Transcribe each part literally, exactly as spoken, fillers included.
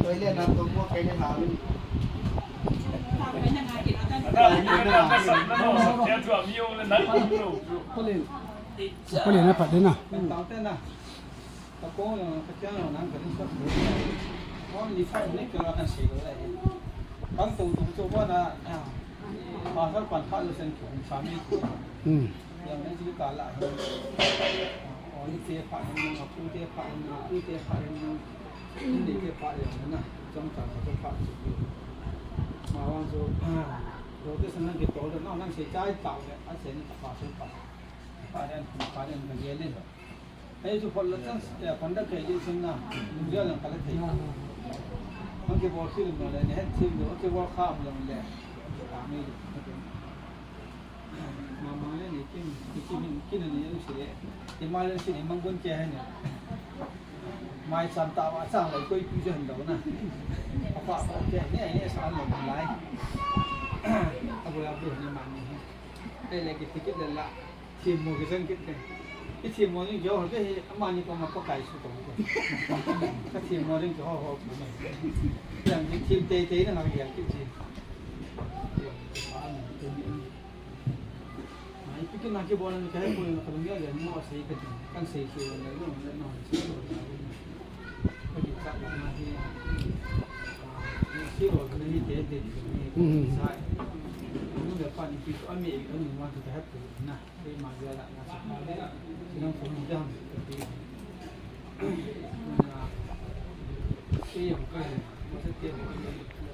Toilet na to mo kei le na. Pale na pale na. Hmm. Yang na chu ka la. O, ni te pha ni, a pu te pha ni, a pu te pha ni, ni te pha ni na. Chong chang ka pha chu. Ma wang chu, a, do te san na ke to na nang se chai ta le, a se ni ta pa se pa. Pa den, pa den ka ye le. Ei chu phol la chang, ya, kon da ke ji sun na. Mu ja lang ka le thei. Ang ke bol film no le, ne het film no, ke bol kham long le. Ke ta mi. Mama le ni kin, ni kin, kin ni ni si le. Emergency ni mang gun ke hai ni. Mai sam ta wa sang lai koi pi jen do na. Apa apa ke ni ni sa lo lai. Abu abu ni ma ni. Te le ki ticket le la. Thim mo ki jen ki te. Ki thim mo ni jo ke hi ama ni ko ma pa kai su to. Ka thim mo ni jo ho ko ni. Yang ki thim te te na ngai ya ki ji. Ai, piki na ki bola ni ka he ko na ka lunga ya mo sei ka ti. Kan sei sei na na na na sei na. Ka ki sa na hi. Ah, sei ro ka ni te te ni. Hmm. Sai. Ni le pa ni pi ko ami ani ma ka he ko na. Keima gel a na sa pa le, sinang phone dam, ka ti. Na, kei jong ka hin, masa te ho,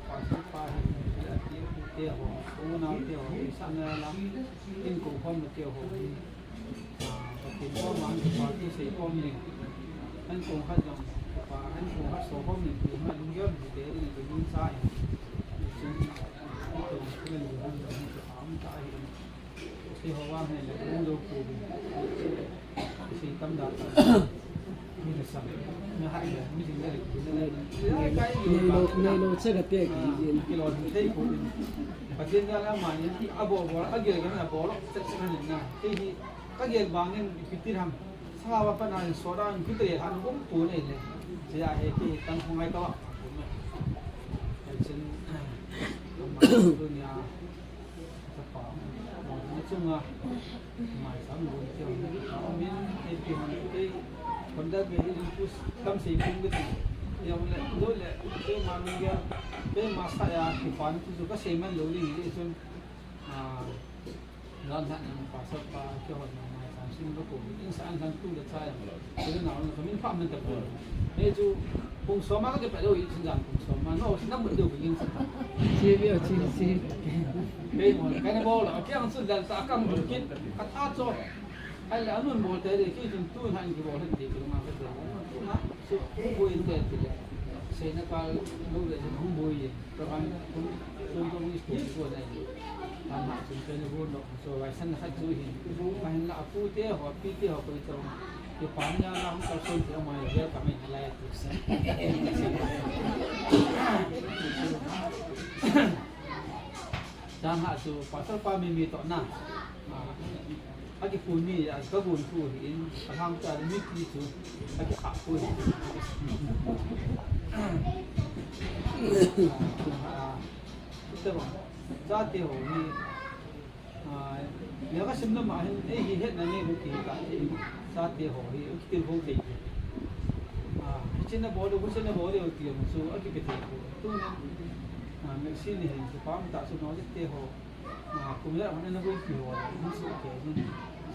pa sa pa hin, a ti pu te ho, u nao te ho, sa na la, in ko khom na te ho. Ah, ka tin ko man ko pa tu sei khom ni. An ko khat jong, pa an ko khat so khom ni, ko ma lung jam ni te ni, ko lung sa ni. Sin, ko ko ni, ko lung sa ni. Neilo, neilo, che ka te ki jin. Pathen jal a mani, a bol bol, a gel gel a bol, che che ni na. Kei hi, ka gel bang in, ipi ti ham. Sa wa pa na so da, ipi ti han, um pu nei le. Che ya he, kei tan khong ai ka wa. Chin, ama, dunia. Chapa, na chunga, mai sam lo, kei hon, ka min, kei pi hon, kei, Honda ke hi, pu, kam sei pum ke ti. Ya, le, do le, kei ma lu ya, kei ma sa ya, ki pan, tu ka sei man lo ni, ni chun, a, ran han, pa sa pa, kei hon, mai sam sim lo ko, in sa an han tu le cha ya. Kei na, na, ka min pha min ta ko. He chu, pung som a ka ke pa lo, i chin jan pung som a, no, sin na mun do, yin sa ta. Chi bi o, chi, chi. Kei mo, ka na bol, kei ang su dal ta, ka mu kin, ka ta cho. Ai la, anun bol te de, kei chin tu han ki bol han de, ki ma ka de. Tu na, su, bu in de, de. Sei na ka, lo de, hung bu ye. Ka kan, kun, kun to mi sto ko na. Tan ha, chin pe na bu no. So, vai san khat chu hin. Ka hin la, a pu te ho, a pi te ho, koi chong. Ki pa ni a la, hung ka son te, mai, ve ka mai, lai tu sa. Tan ha chu, pastor pa mi mi to na. A, a ki pu ni, a ka gun pu hi in, a hang ta mi ti chu, a ki kha pu hi. A, Ita bang, chate ho hi, ah, lekha sim lam a hin, ei hi hetna nei bou kihi ta, ei, chate ho hi, u kitil ho thei. Ah, hiche na bol diu, hiche na bol diu ti jong chu, akipe thei poi. Tuna, ah, Mercy ni hin, kipa um tah chu, knowledge te ho, ah, kum ijat hon ana boipi ho, hin chu, ke hin,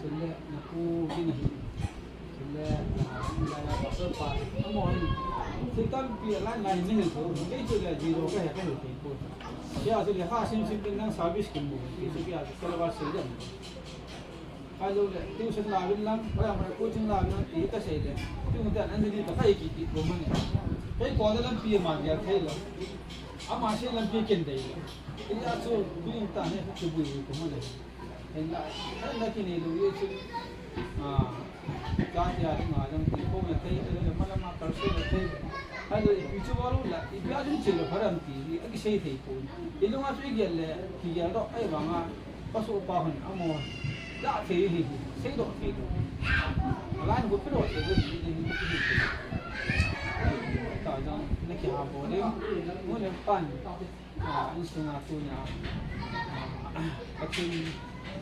chule, na pu, hin hin. Chule, ah, lai lai pastor pa, amaho hin, thil tampi a lai lai ni hil tho, kei chu le zero ka he ka hil thei poi. Kei a chu lekha sim sim in lang service kin mu, kei chu kei a chu syllabus sei dem. Ahilou le, tuition la vin lang, oi ama coaching la vin lang, ti ka sei le. Tuition te an an di ta kai ki ti ko mane. Kei ko da lampi ma ya thei lo. Ama sei lampi ken dei lo. Kei a chu tuition ta he ki bui ko mane. Hinla, hinla kinei lou ye chu, ah, ka tia ding a dang ti ko na thei, eh, malama kal se na thei. Hai lo, ipi chu bol u la, ipi a ding che lo pha dam ti, a kisei thei pon. I lung a chu i gel le, kigel doh, ahivang a, pa so pa hon, amaho, da thei hi, sei doh thei lo. Lai Gupi lo se gupi ni ni ni. Ta jong na kiha bol ding. Mo le pan. Ah, insunga tunia, ah, Pathen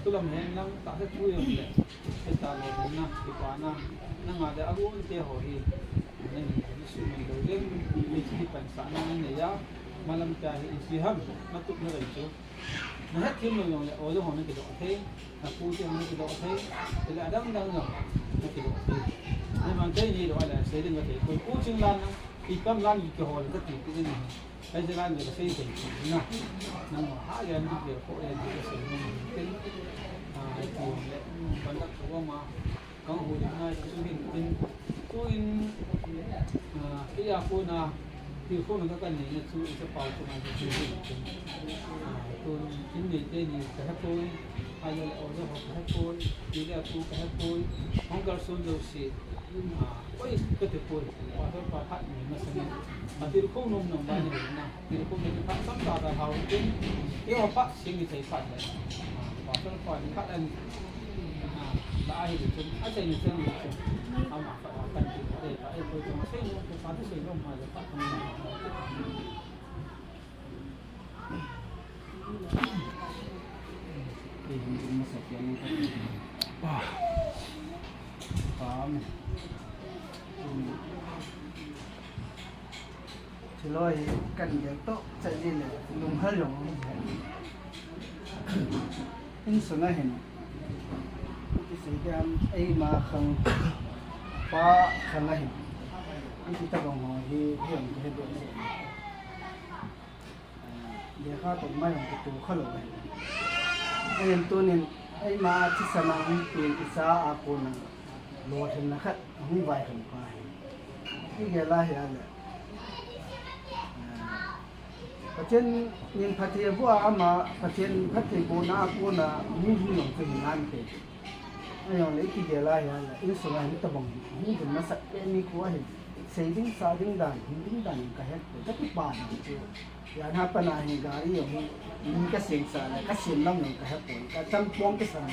thu lam hen lang tahsa thu jong le, hita lolhinna, kipana, nanga le agon te ho hi, nangin nasuhmil lou ding, hiche hi pansahna nanei a, malam tia hi ipi ham, natup na lei chu. Nahet them lou jong le, oja ho nakidoh thei, napu te ho nakidoh thei, chule adang dang jong nakidoh thei. Nangman kei neidoh a le, sei ding kathei poi, Pu Chinglan, ipi ham lan kihol kati, ti ding ahi. Ahi jeh a le kasei thei chu na. Nangma ha jan dik le ko le dik kasei nom hin tin. Ah, ti le, pandak ko ma, kang hu le na chu hin tin. Tuin, ah, kei a kona, tilkhouna kakan neina chu, i chapau chunga chu hin tin. Ah, tun, in neite ni kahe poi, ahilou le oja ho kahe poi, ti le apu kahe poi, hung kalson jouse, ah, Oi, kati poi, pastor pa phat ni masang in. Atil khong nom nom ba ni na. Til khong ni phat sam ta ta hau tin. Keiho phat sing ni thei phat le. Ah, pastor pa ni phat an. Ah, la hi chun, a chai ni chun ni chun. Ama pa pa kan ti pa e pa e poi chun sei nom, pa ti sei nom ma le pa kan. Thiloi hi kan gel toh chet ni le, lunghel jong um he. Insunga hin, kisei diam, eima khang, pa khang a hin, iti tabang ho hi, hi ang kahe doh. Lekha toh mai hung kitoh kha lou ahi. Ahin tunin, eima thisan a hung pen kisa a kona lolhinna khat ahung vaihom kha ahi. Igel a hile, eh, Pathen in phatthei aboh a ama, Pathen phatthei bohna a kona mi hung jong chu hi nante. Ahijongle ikigel a hile, insunga hin tabang hung ding nasat pen ni khu ahin, sei ding, sah ding dan, hing ding dan in kahet poi, kakipa dan chu. Jan ha pana hi gari jong hi, mi kasem sah le, kasem lam jong kahe poi, kachang pom kisan,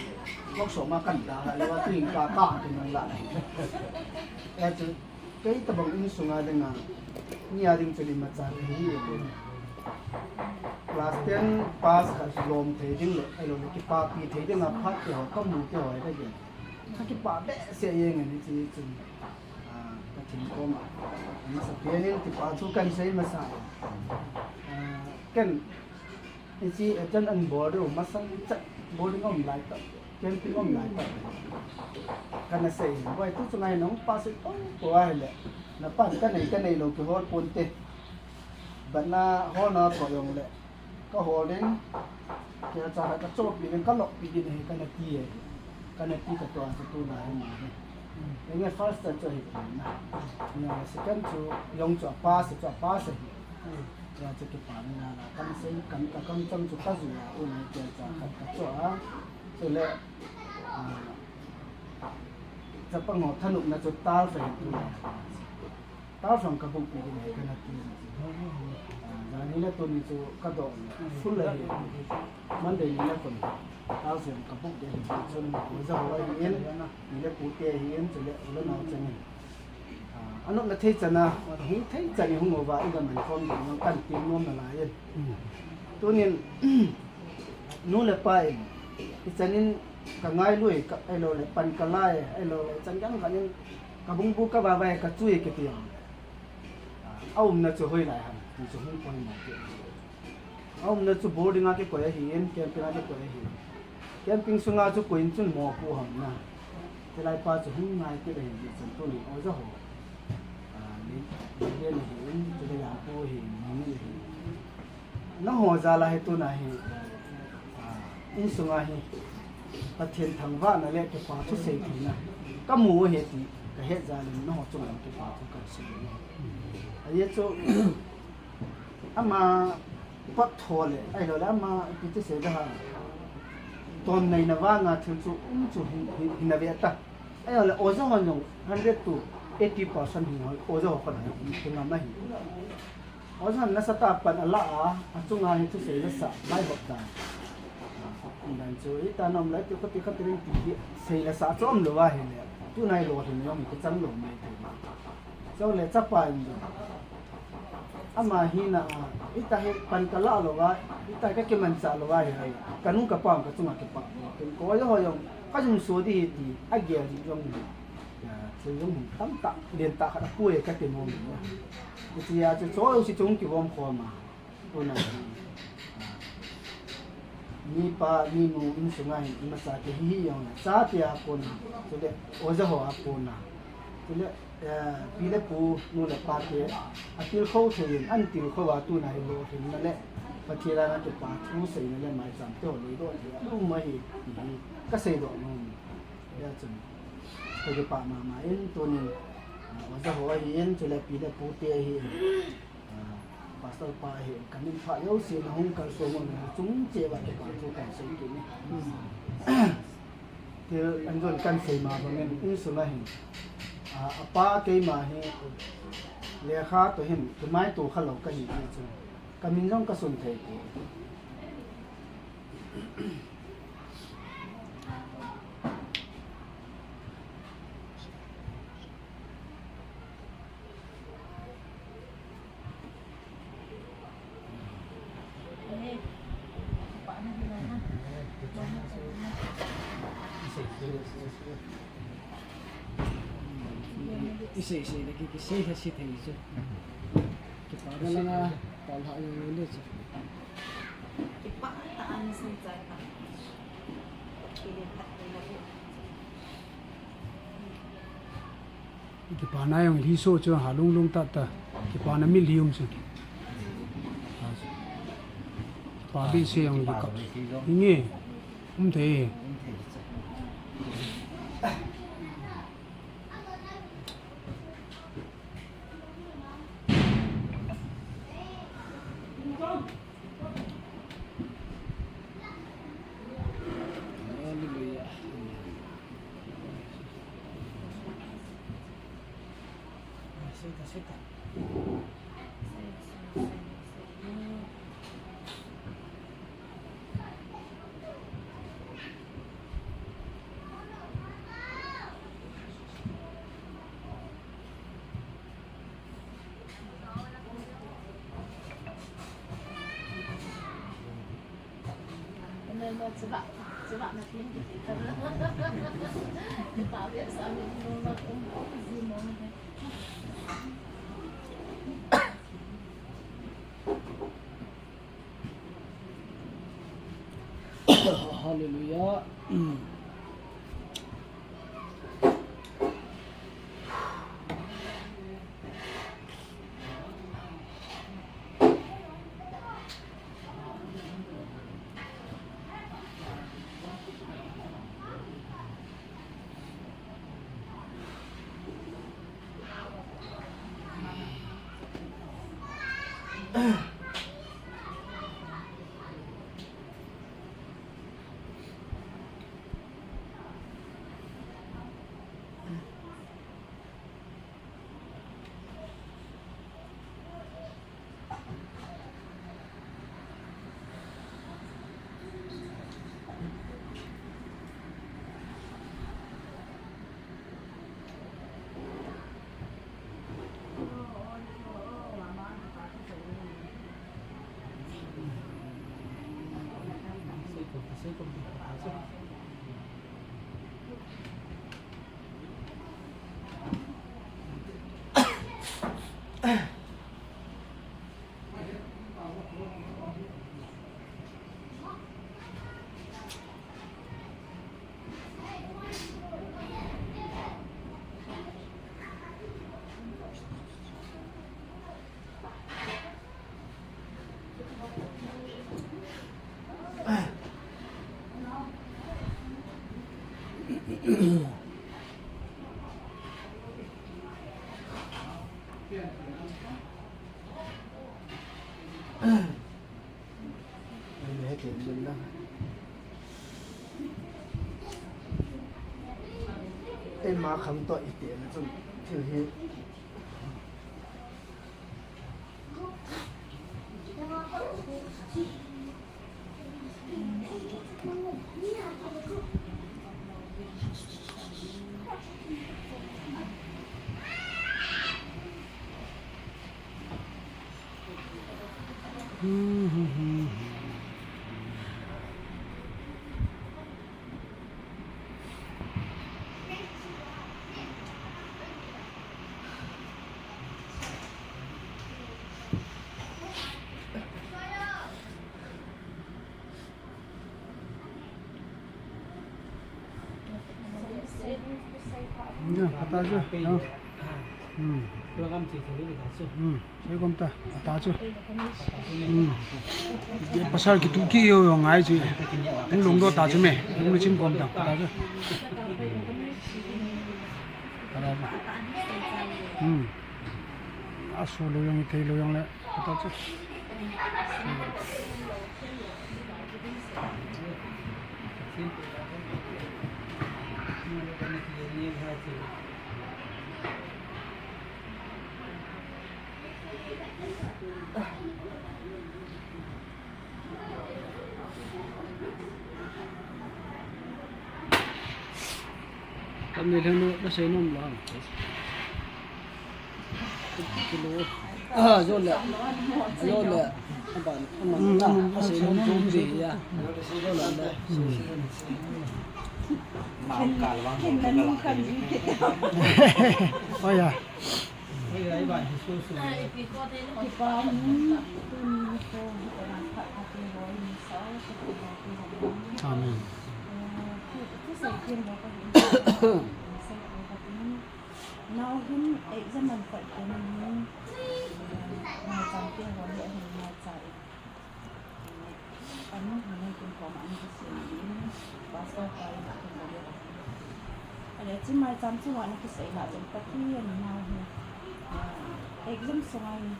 workshop ma kan da le, wa tuin ka ka ti nang la. Achu, kei tabang insunga dinga, mi a ding chu imacha kahi e. Class ten pass khat lom thei ding le, ahilou le kipapi thei dinga phat keiho, kamu keiho, kagel. Kakipa behseh jeng e hiche chun. Ah, Pathen koma. Amasa pen in kipa thu kahin sei masa. Ah, ken, hiche attend an bol diu, masang chat boarding um lai tah, camping um lai tah. Kana sei, boi tu chunga hin hung pass to, to ahile. Na pan kanei, kanei lou kihol ponte. But na hol na to jong le. Kahol in, keicha khat kachohpeh in, kaloppi in ahi, kana ti e. Kana ti katoh a chu tuna hi ma hi. Enge first chu ahi na. Nia second chu, jong chu a pass, chu a pass ahi. Nia chu kipa na la, kana sei, kan, ka kamchang chu kajui a, una keicha khat kachoh a. Chule, ah, chapang ho thanopna chu tal fa hin tuna. Tal song kabukpeh ding ahi kana ti. Ah, jani le tuni chu kadoh le. Full ahi. Monday ni le kon. Tal song kabook ding ahi. Chun oja ho ahin, ni le pute ahin, chule u le nao chengin. Ah, anop na thei chan a, hung thei chan in hung uva, iga man khom ding jong kan ti nom nalai in. Tunin, nu le pa in, ichan in ka ngailu e, ka, ahilou le pan kala e, ahilou le ichan jang khat in, Ka bungbu ka vavai ka chu e kiti jong le. A umna chu hoilai ham, ti chu hung poimo kit. A umna chu boarding a kikoi ahin, camping a kikoi ahin. Camping sunga chu koiyin chun mopo ham na. Chulai pa chu hung ngai kit ahin, ti chun tunin oja ho. A, ni, ni le ni hin, chule Lampu hin, ni ni hin. Nangho jal a hi tuna hi, ah, insunga hi, Pathen thangvahna le kipa thusei theina kamu ahi ti kahet jal in nangho chunga kipa thu kasei e. Ajeh chu, ama pot tho le, ahilou le ama ipi ti sei da ham, tom neina vanga thil chu um chu hin, hin, hin ave ta. Ahilou le oja hon jong hundred to eighty percent hin oja ho khat hi, hi ngam ahi. Oja nasatah a pan ala a, achunga hi thusei le sah, vaihop dan. Dan chu, hitia na um lai, ti khat, ti khat, ti ding ti hi, sei le sah chu um lou ahile. Tunai lolhin jong hi kichang lou mai thei. Chule chapa in jong, ama hina a, ita hi pan kala lou a, ita kakimancha lou a hi, kanung kapa kachunga kipah. Ken ko jo ho jong kajung so di hi ti, agel jong, a, thil jong tamtah, lentah khat apui kati nom. Hitia chu choi si chung kigom khom a. Tuna, a, mipa, minu insunga hin imacha kihi hi jong le, chate a kona, chule oja ho a kona, chule, eh, pi le pu, nu le pa te, atilkhou thei in, atilkhou a tuna hi lolhinna le, Pathen a kipathu seina le maicham te ho lei doh thei a um ahi, ti hi kasei doh nom. Hijeh chun, kakipah mama in tunin, a, oja ho ahin, chule pi le pu te ahin, a, Pastor pa ahin, kamin phat jouse na hung kalsong un, chung cheh uva kipathu kasei kit e. Thil anjon kasei ma bangin, insunga hin, a, apa keima hi, lekha toh hin, kimaito khalou kahi ti chu, kamin jong kasun thei poi. Isei sei le ki, kisei le sei thei chu. Kipana langa, pal ha jong le chu. Kipah tah a ni sei chai ta. Kipana jong lhi so chu ha lung lung tah tah. Kipana mi lhi um chu. Kipa behseh jong lhi kap. Nge. Um thei. Hallelujah. Senta, senta. Hallelujah. Eima kham toh iti na chun thil hi. Ya, kata chu. Ya. Hmm. Hmm. Sei kom ta, kata chu. Hmm. Ye pasal kitu ki yo yo ngai chu. Hung lungdoh ta chu me. Hung chim kom ta, kata chu. Kata ba. Hmm. Aso lo jong, thei lo jong le. Tam ni lhenu na sei nom lo ham. Kilo. Ah, jo le. Jo le. Aban, aman. Hmm, na, hmm, a sei nom jo de ya. Jo le le. Hmm. Oh ya. Amen. Nau hin exam an pat pen in, maicham te ho le hin maicham in. An hin kin ko ma an ki sin in, pastor pa in kin ko le. Ale chi maicham chu wa na ki sei la chen Pathen nau hin. Exam sunga in.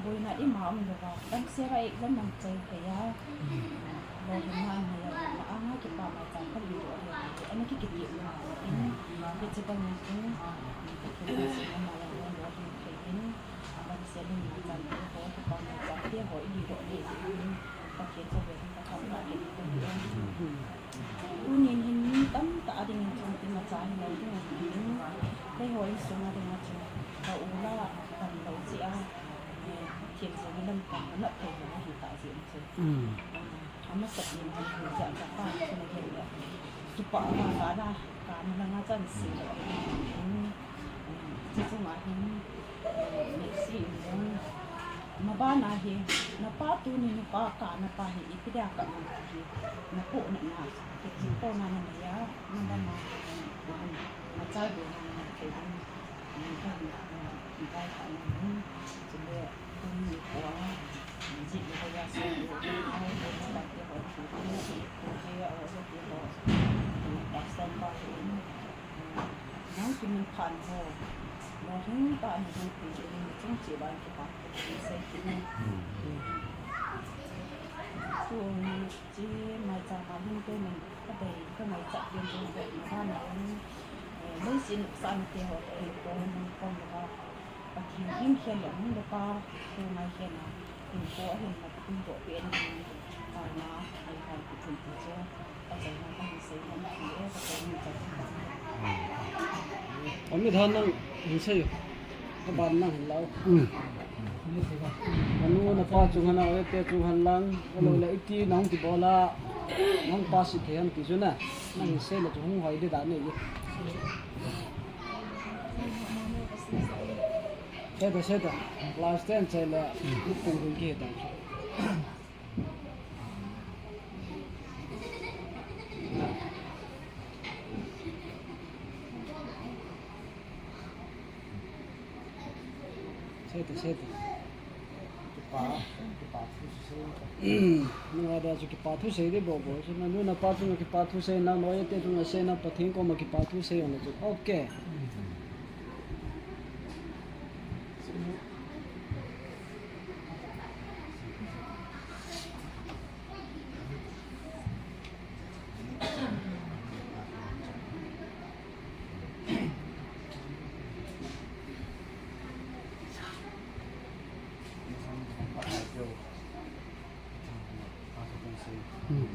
Boina ima um louva, tamsel a exam nang chai thei a. Lolhinna anei a, na anga kipa maicham khat i doh le, ana ki kiti na in, hiche bang in, Pathen in sina maiya lolhin thei in, tamsel in maicham te ho, kipa maicham te ho i doh le in, Pathen chu ve in, Pathen ba ke in. Tunin hin mi tamtah a dingin chun imacha hilou ding ahin, keiho insung a dinga chu ka u la a pan lou jeh a, eh, thil jong lam pan anap thei lou ahi tah jeh in chu. Mm. Ah, amasa in ahin jeh a chapa chun ahin le, kipah a ka la, ka na langa chan se lou ahin, eh, chuche chunga hin, Next in jong, maban a hi, napa tuni nupa ka napa hi, ipi dia ka man hi, napoh na na, kipoh na na ya, maban a, nachal be na na, kei ding, kei ding, kei ding, chule, tuni nupa, ji le ya so, pastor pa, Nang kimin phan ho, lolhing tah in hung pi in chung che ban kipa thu sei kit in. Hmm. Tuni chi maicham a hin payment ka dei ka ngaichat ding jong ve na ban a hin, eh, leiset nuksan te ho te hin ko mun kom lou va. Pathen ding khen le hung le pa, ko ngai khen a, hinkho a hin na ka tum doh pen ding, taona, ai han ki thum ti chu, ka chaina ka hin sei hon ti e, ka chaina ka. Ami than nang hin sei, ka ban nang hin lau. Mm. Anu na pa chung han a, te chung han lang, alo le iti nang ti bol a, nang pa si the han ti chu na, nang hin sei le chu hung hoi de da nei. Seta, seta. Class ten chai le, lupung dun kihita. Seta, seta. Kipa, kipa thu sei. Nang a dia chu kipa thu sei ding bou bou. Chu nanu napa chunga kipa thu sei, nang loi te chunga sei, nang Pathen koma kipa thu sei jong le chu. Okay. Hmm.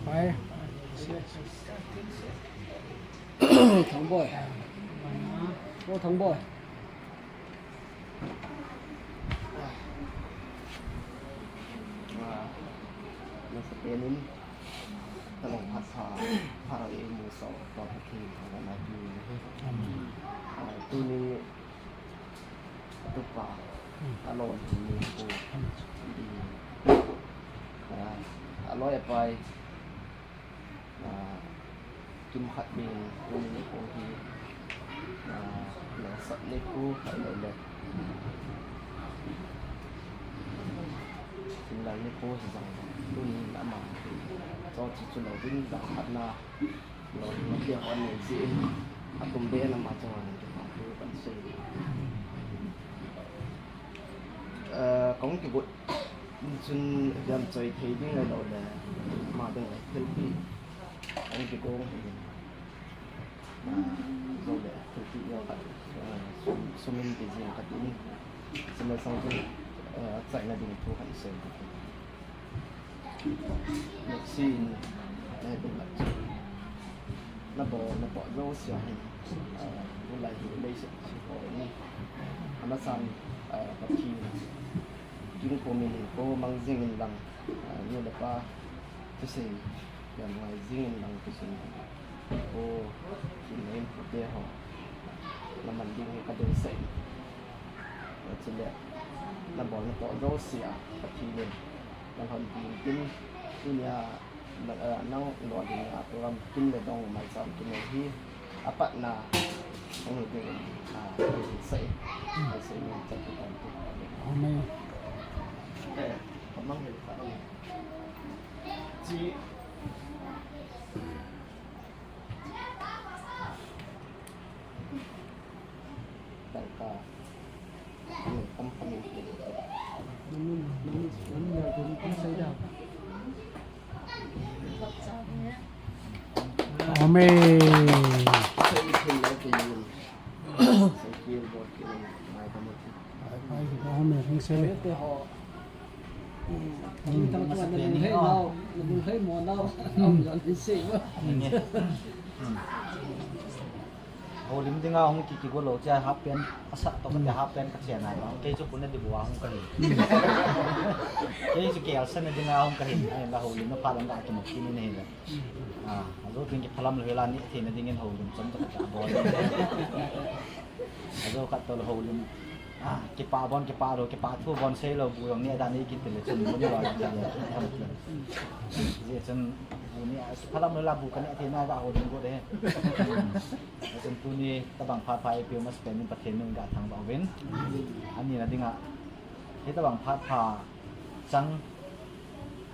Pai. Thangboy. O Thangboy. Nasa tenin, talong phat pha, pha ra e mu so, pa pa ki, na na ki. Tuni, Atupa, aloi ni ko, aloi apai, kimkhat ding, tuni ni ko hi, losat ni ko, ahilouleh. Kimlal ni ko hi jong, tuni ama, cho chi chu lo ding jong khat na. Loi, loi, loi, loi, atum be na ma chang, tu kan sei. Eh, kong ki got, chun jam choi thei ding lo le, ma ding ai thil pi. Kong ki kong hi. Ah, zo le, thil pi yo ka, eh, sum, sumin ki jing ka tin. Sumai sang tu, eh, chai na ding tu kan sei. Nopsah in, eh, ding lak chu. Na bol, na bol jouse hi, eh, bu lai hi lei se, si ko ni. Amasan, eh, Pathen, jing ko min ko mang jing in lang, eh, nu le pa, thusei, jam ngai jing in lang thusei. Ko, kin nei ko te ho. Na man ding hi ka dei sai. Chule, na bol na toh jouse a, Pathen in, na lhon ding tin, tunia, na, eh, nang lhon ding a, program kin le dong mai cham kin le hi, apat na, hung ding, a, sai, sai, sai, sai, sai, Amen. Eh, kamang he, kamang. Chi. Amen. Amen. Houlim dinga hung kiki golo cha half pant asa to ka half pant ka chena. Kei chu puna di bua hung ka hin. Kei chu kei alsa na dinga hung ka hin. Ai la houlim na pha dang ka ki mo kini nei la. Ah, ajo ding kiphalam lou hela ni thei na dingin houlim chom to ka bol. Ajo khat to houlim. Ah, kipa bon, kipa lou, kipa thu bon sei lou bu jong ni dan ni kin tile chun bu ni lou. Ji chun bu ni a phalam lou la bu ka ni thei na ga houlim go de. Chun tuni tabang phat pha ipi mas pen in Pathen min ga thangvah uvin. Ani na dinga. Hitabang phat pha chang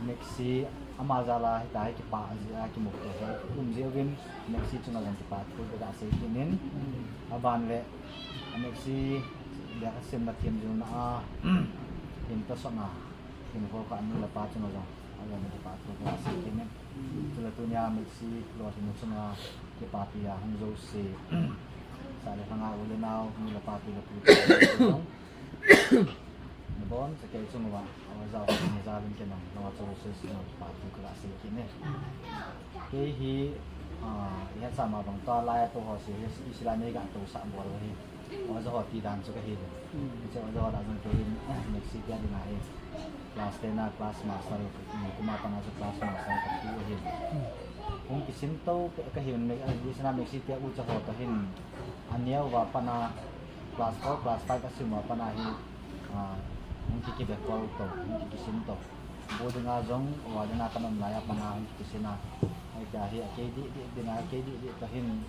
Maxi ama jal a hitia hi kipa jeh a kimu to hi um jeh uvin Maxi chunga jong kipa thu ka sei kit in. Aban le Maxi lekha simna thiem jing na a hin ta sona hin ko ka nu le pa chunga jong a jong kipa thu ka sei kit in. Chule tunia Maxi lolhinna chunga kipapi a hung jouse. Sa le lhanga u le nau, nu le papi le pu. Nabon, sa kei chunga, awa jao, na jao in kei nang, nawa jouse, na pa tu ka sei kit in. Kei hi, ah, i het sa ma bang ta lai to ho si, i sila nei ga to sa bol hi. Awa jao ti dan chu ka hi. Chu awa jao da jong kei, Maxi tia ding ahi. Class ten a class master, kuma pana chu class master ka tu hi. Hung kisim to ka hi, Maxi tia u cha ho ta hin. Ania uva pana class four, class five asim uva pana hi, ah, hung ki kibekol to, hung ki kisim to. Boarding a jong, warden a ka um lai a pat a hung kisin a. Ahi tia hi, a kei dih dih ding a, kei dih dih ka hin,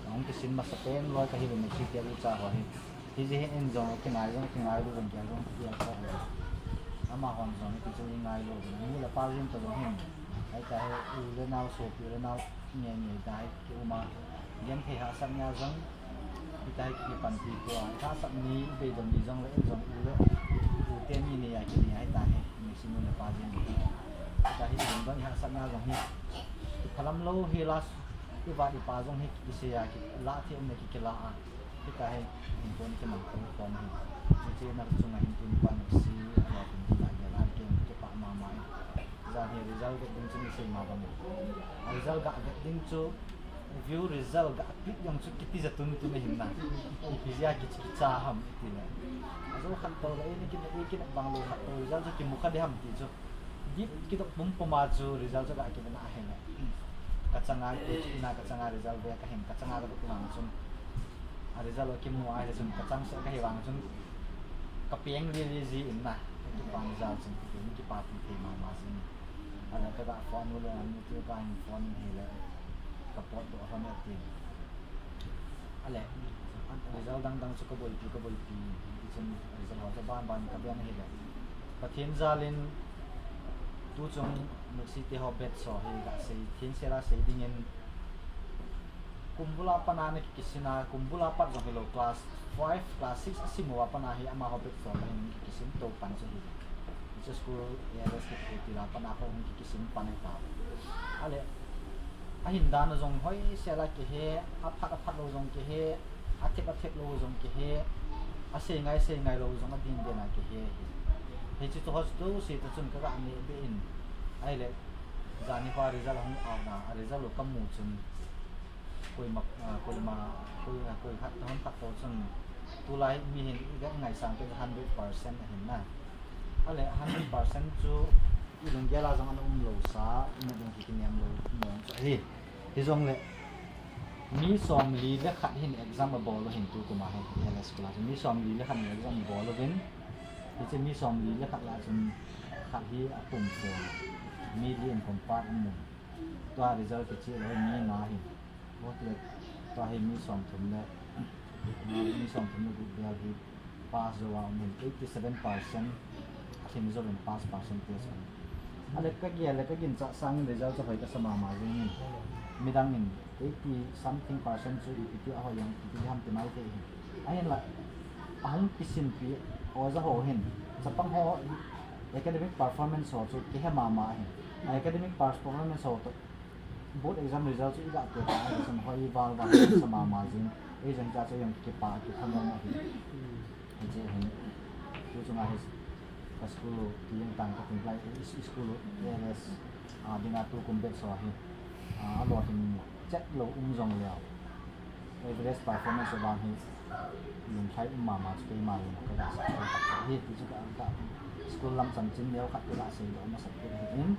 hung kisin masa pen loi ka hi le, Mercy te u cha ho hi. Hi ji hin in jong, kingai jong, kingai lu jong, kia jong, kia jong. Amahon jong, hi ti chu i ngai lu jong. Nu le pa jin to jong hin. Ahi tia hi, u le nao, sopi u le nao, nge nge ta hi, ki um a. Genthei hahsatna jong. Hitia hi kipanpi tua, i hahsat ni, i beidong ni jong le, in jong u le, u te ni ni a kini a hitia hi, Mercy nu le pa jin. Hitia hi, i dong dong i hahsatna jong hi. Phalam lou hi last, i vat i pa jong hi, kisei a, ki, la the um le ki, kila a. Hitia hi, in kon ki mang kon kon hi. Hiche na chunga hin tun pan si, a lo tun ki la, ya la, ki, ki pa ma ma. Jan hi result vet ding chu ni sei ma bang. A result ga vet ding chu, view result ga pick jong chu kiti ja tun tun ahin na. Ipi jeh a ki, kicha ham iti le. Ajo khat to le, ini kin, i kin bang lou khat to result chu kimu kha ding ham ti chu. Dip kidok pum pum a chu result chu ga kive na ahi le. Ka changa, ina ka changa result ve ka hin, ka changa ka dok lang chun. A result kimu a hi le chun, ka chang se ka hi vang chun. Ka peng li li ji in na. Kipa ni jal chun, kipa ni kipa pi thei ma ma ji. Ahile ka ga phone u le, a nu tu ka hin phone in ahile, ka potdoh lhon e tin. Ahile, result dang dang chu ka boipi, ka boipi, ti chun result ho chu ban ban ka ven ahile. Pathen jal in, tu chung Mercy te ho batch ho hi ga sei, theng sel a sei ding in, kum bul a pat a ana kikisin a, kum bul a pat jong hilou, class five, class six a sim uva pat a hi amaho batch ho la hin kikisin to pan chu hi. Hiche school A L S kiphu til a pat a kho hung kikisin pan ahi tao. Ahile, ahin dan a jong hoi sel a kihe, aphat aphat lou jong kihe, athep athep lou jong kihe, asei ngai sei ngai lou jong adin den a kihe hi. Hiche chu ho chu tu si ta chun ka ga neh be in. Ahile, jani kho a result hung out na, a result u ka mu chun, Koima, ah, koima, koi, ah, koi khat, hon khat to chun, tulai mi hin i ga ngaisang te hundred percent ahin na. Ahile hundred percent chu i lunggel a jong ana um lou sa, i na ding kikinem lou mong chu ahi. Hijongle, mi somli le khat hin exam abol u hin tu kum a hin, A L S school a chun mi somli le khat hin exam abol uvin. Hiche mi somli le khat lah a chun khat hi apum fo. Mi li in compact amun. Tua result kicheh lou hi mi nga hin. Tua hi mi somthum le, mi somthum le gup vel hi pass jou a um in, eighty seven percent ahin jou in pass percentage ahi. Ahile ka gel le ka ginchat sang in result chu hoi kasa mama jing in. Midang in eighty something percent chu ipi ti ahoi jong, ipi ti ham ti mai thei hin. Ahinla, ahung kisinpi oja ho hin, chapang ho academic performance ho chu kihe mama ahi. Academic performance ho toh, board exam result chu i ga pe ta, a lesson hoi val val sa mama jing. Ei jong cha chu jong kipa, kithanom ahi. Hiche hin, tu chunga hi, ka school u, ti jeng tang ka tin lai, i, i school u, A L S, a, dinga tu kum batch ho hi, a, alo hin chet lou um jong leu. Average performance vang hi lunglhai um mama chu keima jong ka ga sa chu ka hi ti chu ka, ka school lam chanchin neo khat ka ga seidoh masat kit ahi in.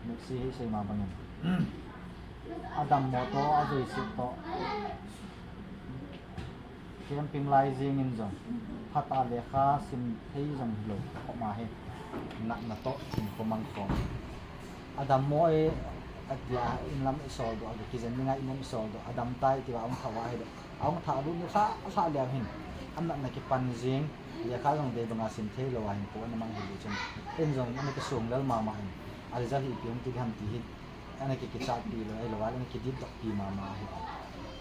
Mercy hi sei ma bangin, adammo toh, ajouse toh, camping lai jeng in jong, phatah a lekha sim thei jong hilou, khoma hi natna toh hinkho mang khom. Adammo e, atia in lam i soldoh, a kijen dinga in lam i soldoh, adam tai tia hung thah uva ahile, ahung thah lut ni lhah lhah leu hin, anatna kipan jeng, lekha jong dei banga sim thei lou a hinkho ana mang hi chun, in jong ana kisong lel mama in, a result hi ipi hung ti ding ham ti hi, ana ki, kichatpi lou, ahilou le ana kidipdohpi mama ahi.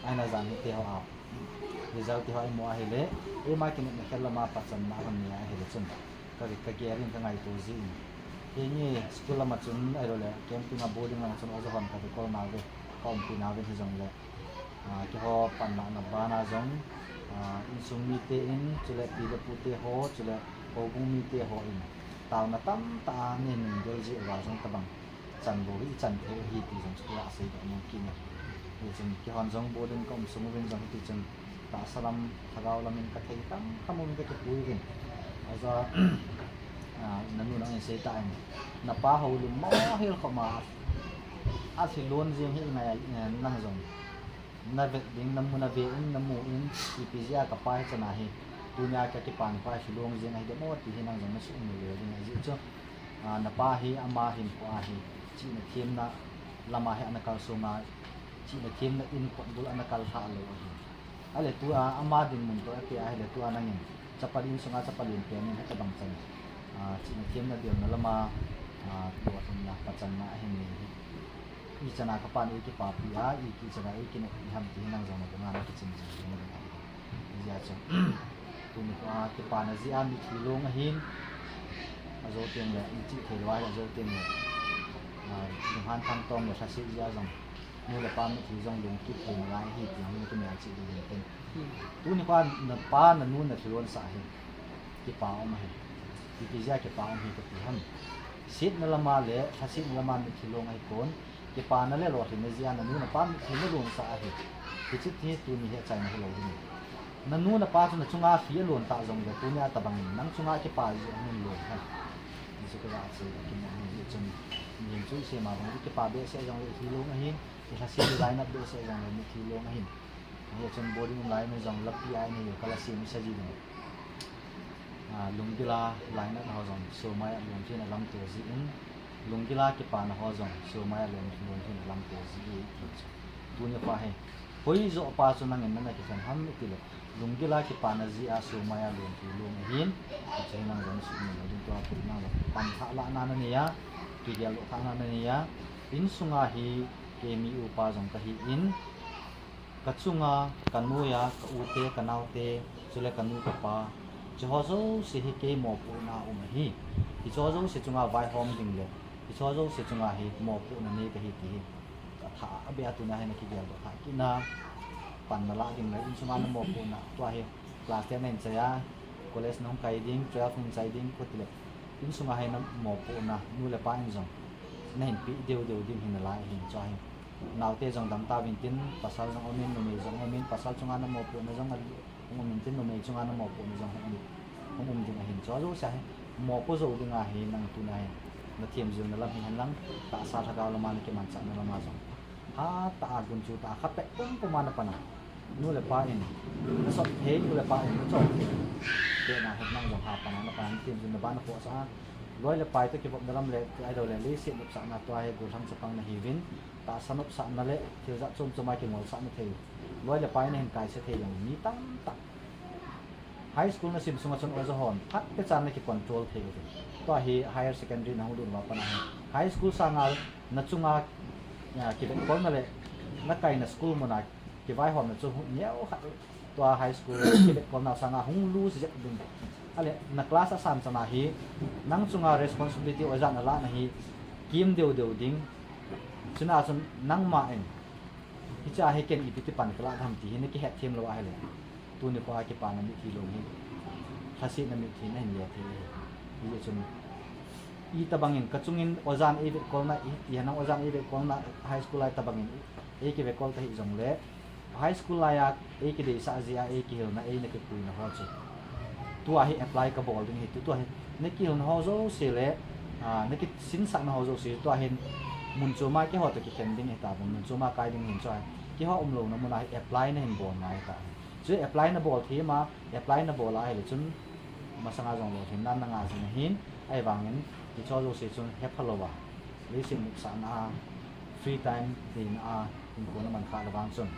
Ahina jan hite ho a result ti ho i mu ahile, eima kinepna khel lama pachanna hon nei ahile chun, ka, ka gel in ka ngaito ji in. Keini school lama chun ahilou le camping a boarding lama chun oja hon ka kikol nauve, ka umpi nauve hijongle, a, keiho panlahna bana jong, a, insung mite in, chule pi le pute ho, chule houbung mite ho in taona tamtah a nei nung del jeh uva jong tabang chan bou hi i chan thei u ahi ti jong chu tua aseidoh nom kit in. Hichun keihon jong boarding ka um sung uvin jong hiti chun tahsa lam, lhagao lam in ka thei tam tham uvin ka kipui uvin. Aja, a, nanu nang in sei ta in, napa houlim mo hel khoma, alhi lon jeng hi i ngai, eh, nang jong na vet ding, na mu, na ve in, na mu in, ipi jeh a ka pa hi chan a hi, tunia ka kipan pa hi lon jeng ahi dem o ti hi nang jong na sumil le ding ahi jeh chu. Ah, napa hi ama hinkho ahi, chihna themna lama hi ana kalsong a, chihna themna in kotbul ana kal lhah lou ahi. Ahile tua ama dinmun toh ape ahile tua nangin chapa insunga chapa lenpen in hitabang chan, ah, chihna themna deuna lama, ah, lolhinna pachanna ahin nei hi. Ichan a kapan eikipapi a, ichan a eikineppi ham ti hi nang jong nadinga nakichim jing ding ahi. Hijeh chun, tuni kho a kipana jeh a mitlhi long ahin, ajou tengle, ichih thei lou ahile ajou tengle, ah, lunghan thangtom le lhaset jeh a jong, nu le pa mitlhi jong long kit thei nalai ahi ti hi kamelchih ding ahi. Tuni kho a napa nanu nathilon sah hi kipa um ahi. Ipi jeh a kipa um ahi kati ham? Setna lama le lhasetna lama mitlhi long ahipon, kipana le lolhinna jeh a nanu napa mitlhi nalon sah ahi. Hiche hi tuni hi achaina hilou ding. Nanu napa chu nachunga lhi alon tah jongle tunia tabangin nang chunga kipa jeh a hung lon ahi. Hichu kaga sei, kimo ahi. Hijeh chun mihem chu isei ma bang, ikipa behseh jongle itlhi long ahin, ilhaset ilainat behseh jongle mitlhi long ahin. Hijeh chun boarding um lai in jong lapi a inei u kala sem isa ji ding. Ah, lunggil a lainatna ho jong somai a lon lhin alamto jin, lunggil a kipana ho jong somai a lon, lon lhin alamto ji e ti chu. Tuni kho hi, hoijoh pa chu nangin nana kikhen ham itile, lunggil a kipana jeh a somai a lon lhin long ahin, hiche hi nang jong nasuhmil lou ding, tua pu nang jong panlhah lahna nanei a, kigeldoh thahna nanei a, insunga hi keimi upa jong kahin, kachunga, kanoiya, ka u te, kanao te, chule kanu kapa, hicheho jouse hi kei mopohna a um ahi. Hicheho jouse chunga vaihom ding le, hicheho jouse chunga hi mopohna nei kahi ti hi kathah a beh a tuna hi nakigeldoh thah kit na, pan nalah ding le, insunga namopohna, tua hi class ten nahin chai a, college nahung kai ding, twelve nahin chai ding, khuti le, insunga hi namopohna, nu le pa in jong nahin peh deu deu ding hi nalai ahin, chua hi. Naote jong dam tauvin tin, pasal jong umin, numei jong umin, pasal chunga namopohna jong hung umin tin, numei chunga namopohna jong hung um, hung um ding ahin, chua jouse hi mopo jou dinga hi nang tuna hi nathemjilna lam hihen lang, tahsa lhagao lama nakimanchahna lama jong hatah a gunchu tah a khapet pumpum a napan a, nu le pa in nasot thei, nu le pa in nachop thei, tina hi nang jong hapan a napan a, nathemjilna ban nakhohsah a, loi le pai toh kivopna lam le, ti ahilou le leiset nopsahna, tua hi gollhang chapang nahiuvin, tahsa nopsahna le thil jat chom chom a kingolsahna thei, loi le pai nahin kaise thei jong mi tamtah high school nasim sunga chun oja hon phatechan nakicontrol thei uvin. Tua hi higher secondary nahung lut uva pat a hi, high school sanga nachunga, ah, kivetkolna le nakaina school muna kivaihomna chu neokhat, tua high school kivetkolna sanga hung lose jep ding. Ahile na class asan chana hi nang chunga responsibility ojan alahna hi kim deu deu ding. Chuna chun nangma in, hichea hi ken ipi ti pan kalah ham ti hi nakihetthem lou ahile, tuni kho a kipana mitlhi long hi lhasetna mitlhi nahin le thei ahi. Hijeh chun, itobangin kachungin ojan eivetkolna, iti henlang ojan eivetkolna, high school lai tobangin eikivetkol tahih jongle, high school laiya eikideisah jeh a eikihilna, eina kipuina ho chu tua hi apply kabol ding ahi. Tu, tua hi nakihilna ho jouse le, ah, nakisinsahna ho jouse, tua hin mun choma keiho toh kikhen ding ahitauvin, mun choma kai ding ahin, chua hi keiho umlouna muna hi apply nahin bol ngai tauvin. Chu apply nabol thei ma, apply nabol a ahile chun masanga jong lolhinna nangah jing ahin, ahivangin hicheho jouse chun hepha louva, leiset nopsahna a, free time neina a, hinkho naman khah le vang chun,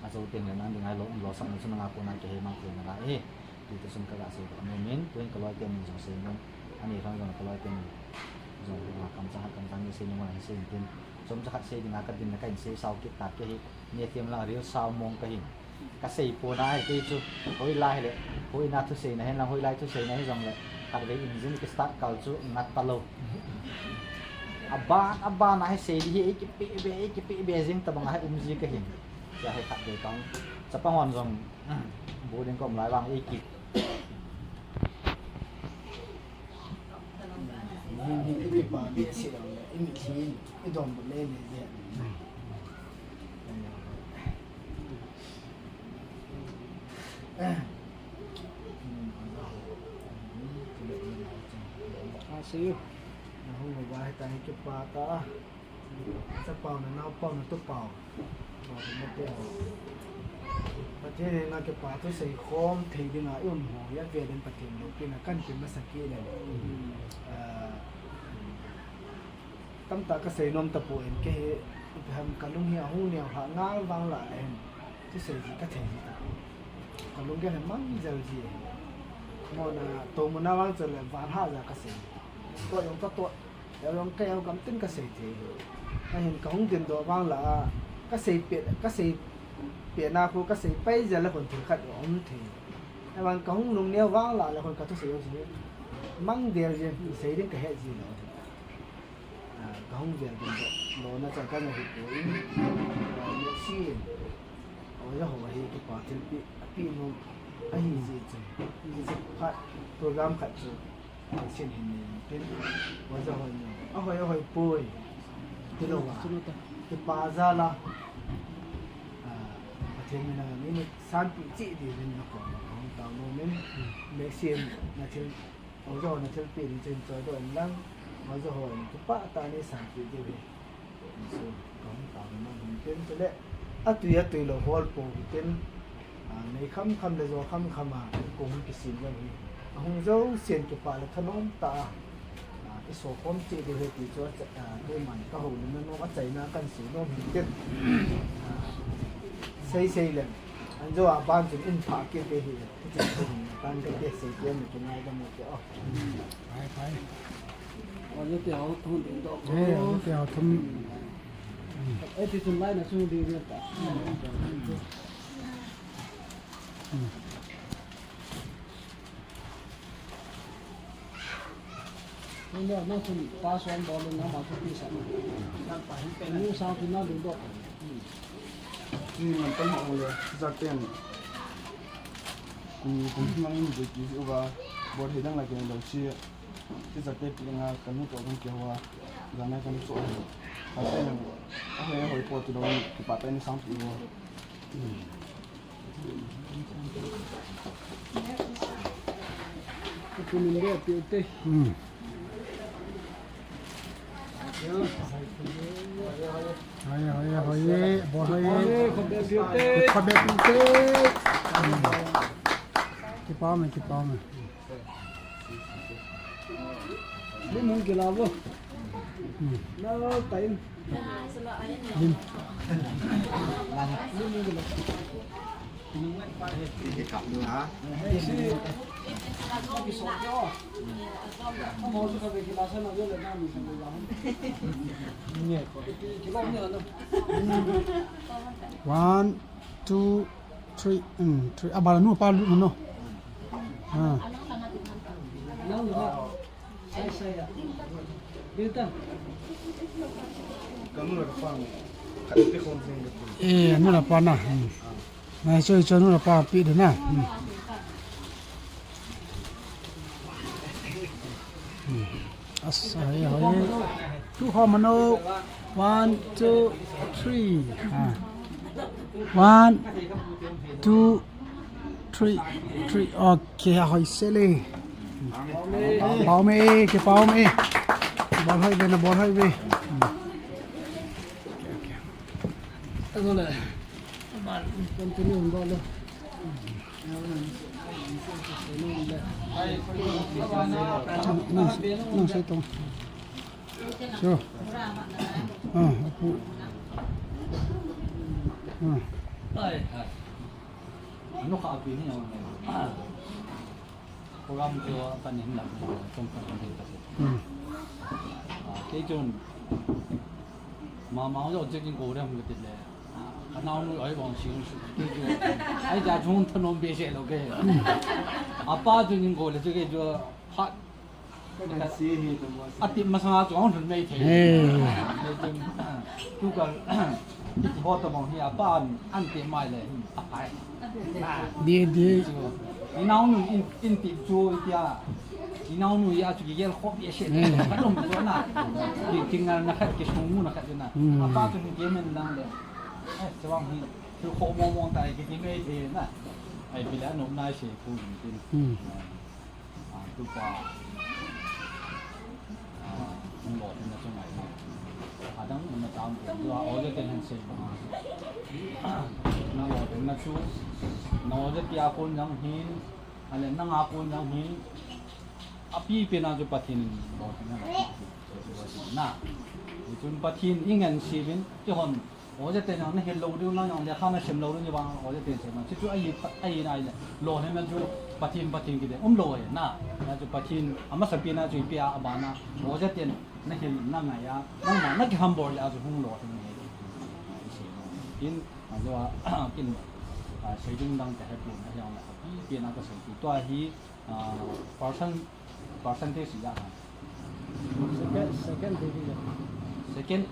ajou tengle nang dinga lolsahna chu nanga kona kihei mang thei nalai ahi. Tita chun kaga seidoh nomin, tuhin kaloi tenin jong seinom, ani lhon jong kaloi tenin jong, ah, kamchang khat kamchang ni seinom ahi seitin, chomcha khat sei dinga kadinna kahin seisao kit ta kei hi, neithem lang ril sao mong kahin, kaseipon ahi kei chu, hoilai hile, hoina thuseina henlang, hoilai thuseina hijongle, khatvei engine kistart kal chu ngat talou. Aban, aban a hi sei ding hi, eikipehbe, eikipehbe jeng tobang a hi umji kahin. Tia hi khatvei kahung, chapang hon jong, boarding kaum lai vang eiki Ase, nahung uva hitia hi kipa tah a. Chapau na, naopau na, tupau. Tupau na tupau. Pathen henga kipa thu seikhom thei dinga i um ho hi avel in Pathen loupina kahin pe masa kit in. Ah, tamtah kasei nom tapon, kei hi ipi ham kalung hi ahung neo lhah ngal vang lah le hin thusei ji kathei ji tapoi. Kalunggel hi mang jel ji. Mona tohmun a vang chu le van hah ja kasei. Toh jong katoh. Kei jong kei jong kamtin kasei thei. Ahin kahung dindoh vang lah a, kasei pet, kasei petna khu kasei pai jel le khun thil khat aum thei. Ahivang kahung lungneo vang lah le khun kathusei jong chu mang del jeng, sei ding kahet ji lou. Ah, kahung vel dindoh lona cha kana hi poi. Ah, Mercy in oja ho hi kipa thilpeh apeh nom ahi jeh chun, hiche khat program khat chu Pathen hin nei intin, oja hon jong ahoi ahoi poi tilou a, kipa jal a, ah, Pathen min a nei sanpeh cheh diuvin nakoma kahung tao nom in, Mercy in nathil, oja hon nathilpeh ding chun choidoh in lang, oja hon kipah tah in nei sanpeh diu hi Jesu kahung tao nom in tin, chule atui atui lou hol pou hitin, ah, nei kham kham le jo kham kham a kong kisin jong hi ahung jousen kipa le thanom tah a, ah, i sokhom cheh diu ahi ti chu, ah, keiman kahoulimna nom, achaina kahin sei nom in tin. Ah, sei sei leng, anjo a ban chun in phah kit ding ahi, hiche chu hin tan kati, sei kit in kingaidam ute o. Pai, pai. Oja te ho thum ding doh. Eh, oja te ho thum. Eh, ti chun lai na sung ding ding ta. Hmm. Nang, nang chun pa suan bol in nang ma chu pi sa. Nang pa hin pe. Nang sang chu nang ding doh. Hmm. Ni man tan ho le, ja ten. Kum, kum nang in dei ki uva, bol hi dang la ke lo chi. Teacher te pi nga kanu toh kan kihou a, janai kanu toh a. Ate nang, ahoi ahoi po tilou, kipa tah in nei sanpeh uvo. Tunin de pi te. Hmm. Hoi, hoi, hoi, bol hoi. Hoi, khut beng pi te. Khut beng pi te. Hmm. Kipa me, kipa me. Lim hung kila vo. Hmm. Nal tain. Lim. Lim hung kila. One, two, three, um, three. Abala nu pa lu no. Ah. Eh, nu la pa na. Hmm. Na, cho, cho nu la pa pi de na. Hmm. Hmm. Asa, hoi, hoi. Tu ho mano. One, two, three. Ah. One, two, three, three. Okay, hoi sele. Pau me, kipa me. Bol hoi ve na, bol hoi ve. Hmm. Okay, okay. Alo le. Continue bol le. Nang, nang sei tong. So. Ah, apu. Ah. Ano ka api ni ang. Program chu kahin lang, chom khat kahin kasi. Hmm. Ah, kei chun, mama ho jong chun kin kou ding ham kati le. Ah, kanaonu ahi vang sing su, kei chu. Ahi ja chun thanom behseh lou kei. Hmm. Apa chun kin kou le chu kei chu phat. Atep masanga chu ahung lhun mai thei. Hey. Kei chun, ah, tu ka, Iti ho tabang hi apa an, an tep mai le, aphai. Di, di. Chu, i naonu in, in tep chu, itia, i naonu a chu kigel khop behseh. Hmm. Ka lom chu na. Ki, kingalna khat, kisungmuna khat chu na. Hmm. Apa chu hin kimen lang le. Eh, chuang hi, chu kho mong mong tai kiti mai thei na. Ahi pile anop nai se pu hin tin. Hmm. Ah, tupa. Ah, hung lolhinna chu ngai mo. Adang um na tam ko, tua oja ten hin sei banga. Na oja na chu, na oja tia kon jang hin, ale nanga kon jang hin, apipen a chu Pathen in lolhinna na. Hichun Pathen i ngen sivin, kihon, oja ten jang na hil lou diu, na jang lekha na sim lou diu, bang oja ten sei bang. Chu chu ahi, ahi nai le, lolhinna chu Pathen, Pathen kiti um lou ahi na. Na chu Pathen, amasapen a chu ipi a, abana, oja ten, na hil na ngai a, nangma na kihambol a chu hung lolhing ahi. Kin, a, jo a, kin, a, sei ding dang ka he pon ahi ang le, apipen a ka sei tu. Tua hi, a, percent, percentage ijat ham? Second, second division. Second,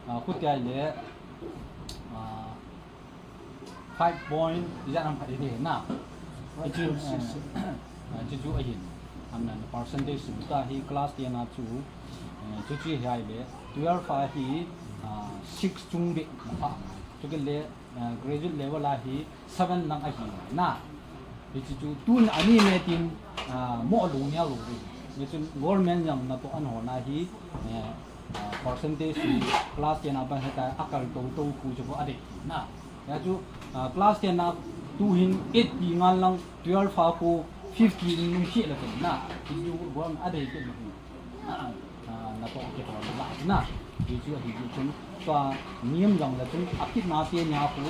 a, khutia le, a, five point ijat ham khat hi na. Five point six. Hichu, eh, eh, hichu ahin. Amna percentage sim ta hi class ten a chu, eh, hichu hi ahile, twelve a hi, ah, six chung beh na pha. Chukit le, eh, graduate level a hi seven lang ahi na. Hichu chu tun ani me tin, ah, mo lung nia lung. Hichun government jong natoh a na hol na hi, eh, ah, percentage hi class ten a pat heta akal tou tou khu chu adei na. Hia chu, ah, class ten a tu hin eighty ngal lang, twelve a khu fifty nung hi la ken na. Hichu government adei ken na. Ah, natoh kitoh la na. Hichu ahi chu chun tua niam jong la chun akit na te nia khu,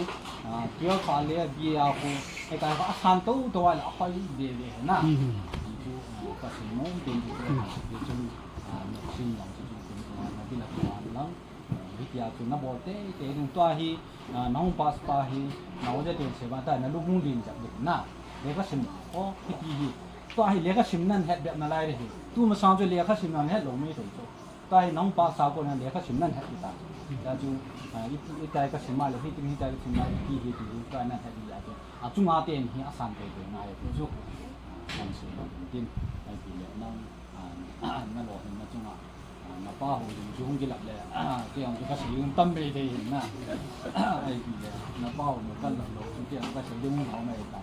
ah, twelve a le B A a khu, e kai kha asan tou tou a la hoi de de na. Hmm. Hichu, ah, ka sei mo den chu. Hmm. Hichun, ah, na sim jong chu chu na bi la ko lang. Hitia chu na bol teitei ding tua hi, ah, na hung pass pa hi, na oja ten sei bang ta na lu hung din jak ding na. Lekha sim, o, hiti hi. Tua hi lekha sim nan het bep nalai re hi. Tu masang chu lekha sim nan het lou mai thei chu. Tua hi na hung pass a kon a lekha sim nan het ta. Tua chu, ah, i, i tai ka sim a le, hiti, hiti ka sim a le, hiti, hiti, tua nan het a chu. A chunga ten hi asan teitei ngai chu. Kan sei tin, ai ti le nang, ah, na lolhinna chunga. Ah, na pa ho jong chu hung kilap le, ah, kei jong chu ka sei ding tam bei thei hin na. Ai ti le, na pa ho jong kan lap lou chu kei jong ka sei ding hung hao mai ta.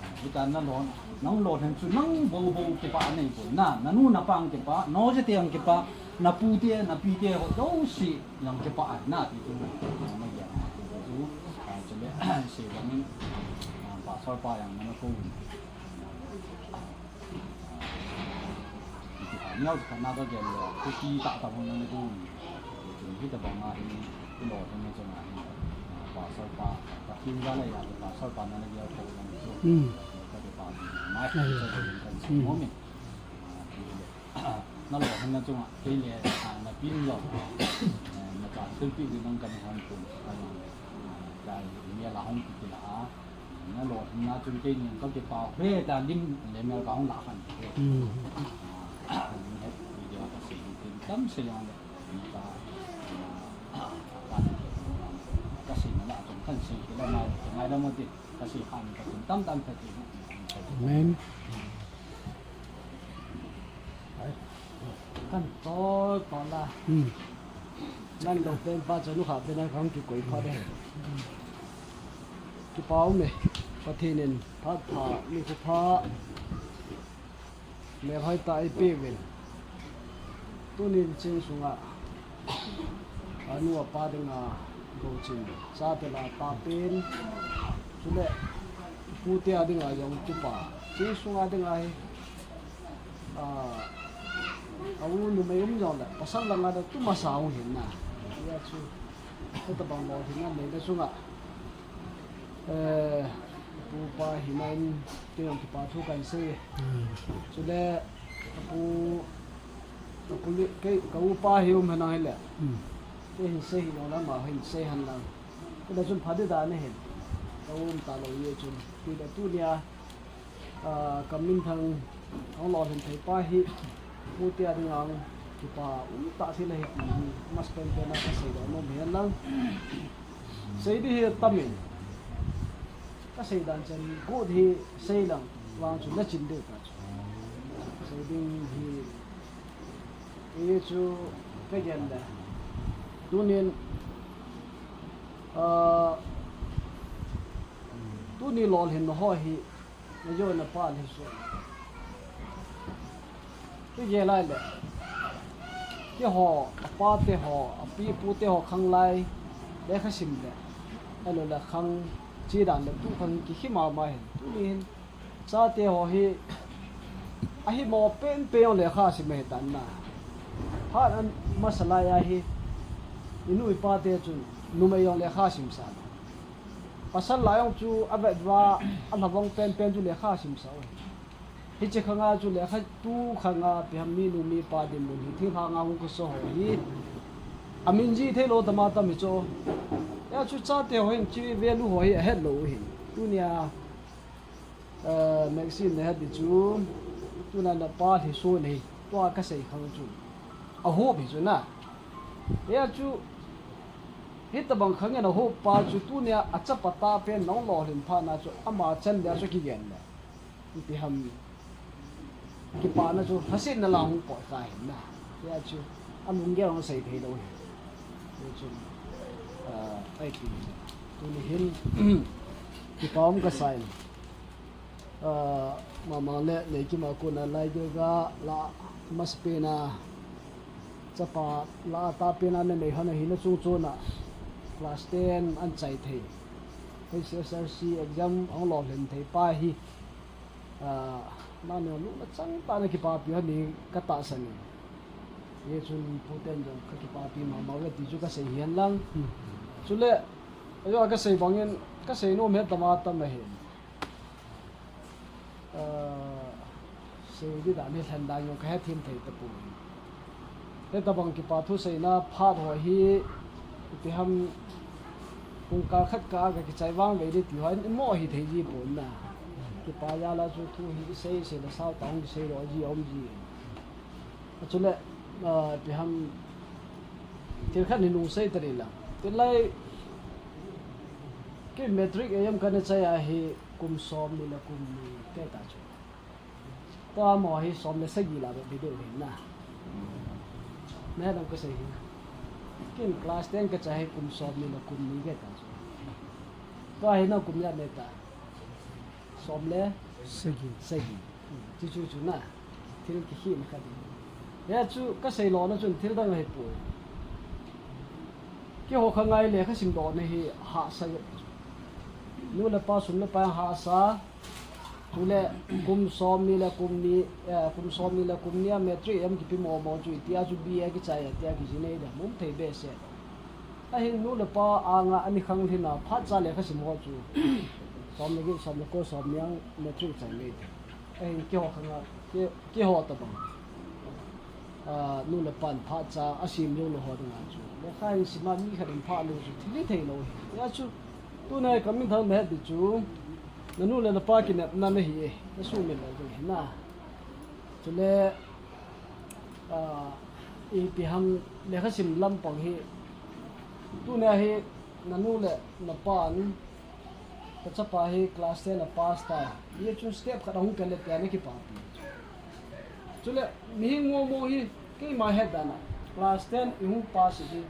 Ah, hita na lol, nang lolhin chu nang bou bou kipah nei poi na, na nu na pa ang kipah, na oja te ang kipah, na pu te, na pi te ho jouse jong kipah na ti chu, ah, na gel na ti chu, ah, chule, sei bang in, ah, pastor pa jong na ko. Iti ha, miau khat na ka gen le, khuti tah tah hung na na dun. Chun hitabang a hi, i lolhinna chunga hi, ah, pastor pa, Pathen jal a ya, pastor pa na na gel thei lang chu. Hmm. Ka ti pa ti, mai, hmm, ka ti kan si, hmm, mo min. Ah, ti le, na lolhinna chunga, kei le, ah, na pin lo. Eh, na ka thil pi di nang kan hon pun, ka long le. Ah, ka ni la hong ti la a. Na lolhinna chun keini ka kipah e, ta lim le mel ka hung lah khan. Hmm. Ah, ni het video ka sei tin tam sei jong le. Ka, ah, ka, ka sei na la chun kan sei kila mai, ngai da mo ti, ka sei han ka chun tam tam ka ti. Amen. Kan tol tol la. Hmm. Nan lou pen pa chanu kha pen a kong kikoi pha de. Kipa um e. Pathen in phat pha, nikho pha, melhoi tah eipeh uvin. Tunin ching sunga anu apa dinga gouchin, chate la tapen, chule pute a dinga jong kipa. Ching sunga dinga hi, ah, a u numei um jongle, pasal langa le tu masa hung hin na. Hia chu, hitabang lolhinna neina chunga, eh, pu pa hina in, kei jong kipa thu kan sei. Hmm. Chule, a pu, a pu le, kei, ka u pa hi um henlang hile. Hmm. Kei hin sei hilou le, ama hin sei henlang. Kei le chun pha di dan ahin. Ka u um talou ye chun. Ti le tunia, ah, ka minthang hung lolhin thei pa hi, pute a dinga hung kipa um tah thil ahi ti hi, masapen pen a ka seidoh nom hen lang. Sei di hi tamin. Ka sei dan chen, good hi sei lang, vang chu na chin deu ta chu. Sei ding hi, e chu ka gen le. Tunin, ah, tuni lolhinna ho hi, na jo na pa le so. Kei gel lai le. Te ho, apa te ho, api pu te ho khanglai, lekha sim le, ahilou le khang, chi dan le tu khang kihi mama hin, tuni hin, chate ho hi, ahi mo penpen jong lekha sim ahi tan na. Phat a masa lai a hi, inu ipa te chun, numei jong lekha sim sa. Pasal lai jong chu, avet va, alhavang penpen chu lekha sim sa u hi. Hiche khanga chu lekha tu khanga ipi ham mi nu mi pa dinmun hi thinglhang a hung kiso ho hi. Amin ji thei lou tam a tam hi chu. Hijeh chun chate ho hin chi value ho hi ahet lou u hin. Tunia, eh, magazine na het di chu. Tuna napa lhiso nei. Tua kasei khang chu. Ahup hi chu na. Hijeh chun hitabang khang in ahup pa chu tunia achapa tah pen nahung lolhin phat na chu ama chan dia chu kigen le. Ipi ham kipana chu lhasetna lang hung poi kha hin na. Hijeh chun alunggel hung sei thei lou hi. Hijeh chun, ah, ahi ti. Tuni hin kipa um kasa in. Ah, mama le Neikim a kona lai gilga la masapen a chapa la tahpen a nanei hon ahina chung chon a class ten ahin chai thei. H S L C exam ahung lolhin thei pa hi. Ah, nanu lungna chang tah a nakipapi hon hi katahsan in. Hijeh chun pu ten jong kakipapi mama uve ti chu kasei hen lang. Hmm. Chule, ajo kasei bangin, kasei nom hi tam a tam ahi. Ah, sei di dan hi lhen dan jong kahethem thei tapoi. Hitabang kipa thu seina phat ho hi, ipi ham pungkal khat kah a kakichai vangvei di ti ho in imo hithei ji pon na. Kipa jal a chu thu hi isei, sei le sao tah hung kisei lou ji aum ji. Achule, ah, ipi ham thil khat hi nung sei tadi la. Tin lai, kei matric exam kana chai a hi kum som ni le kum ni kei ta chu. Tua mo hi som le sagi la be video hi na. Nahet nam kasei hi. Kei class ten kachai hi kum som ni le kum ni kei ta chu. Tua hi na kum ijat nei ta. Som le sagi. Sagi. Chu chu chu na. Thil kikhehna khat hi. Hijeh chun kasei lona chun thil dang ahipoi. Keiho khanga lekha simdohna hi hahsa jep. Nu le pa sum le pai hahsa. Chule kum som ni le kum ni, eh, kum som ni le kum ni a matric exam kipe momo chu itia chu B A kichai a tia kijinei da mum thei behseh. Ahin nu le pa anga ani khanglhin a phat cha lekha sim ho chu. Som le get, som le ko, som ni ang matric chai mei. Ahin keiho khanga, kei, keiho tabang. Ah, nu le pan phat cha asim jou lou ho dinga chu. Lekha hin sim a mi khat in phah lou chu thil hithei lou hi. Hijeh chun tuna hi kamin thang nahet di chu. Nanu le napa kinepna nahi e. Nasuhmil lou ding hi na. Chule, ah, ipi ham lekha sim lampang hi. Tuna hi nanu le napan Kachapa hi class ten a pass tai. Hijeh chun step khat ahung kile tia nakipapi. Chule, mihem momo hi, keima het dan a. Class ten ihung pass hi.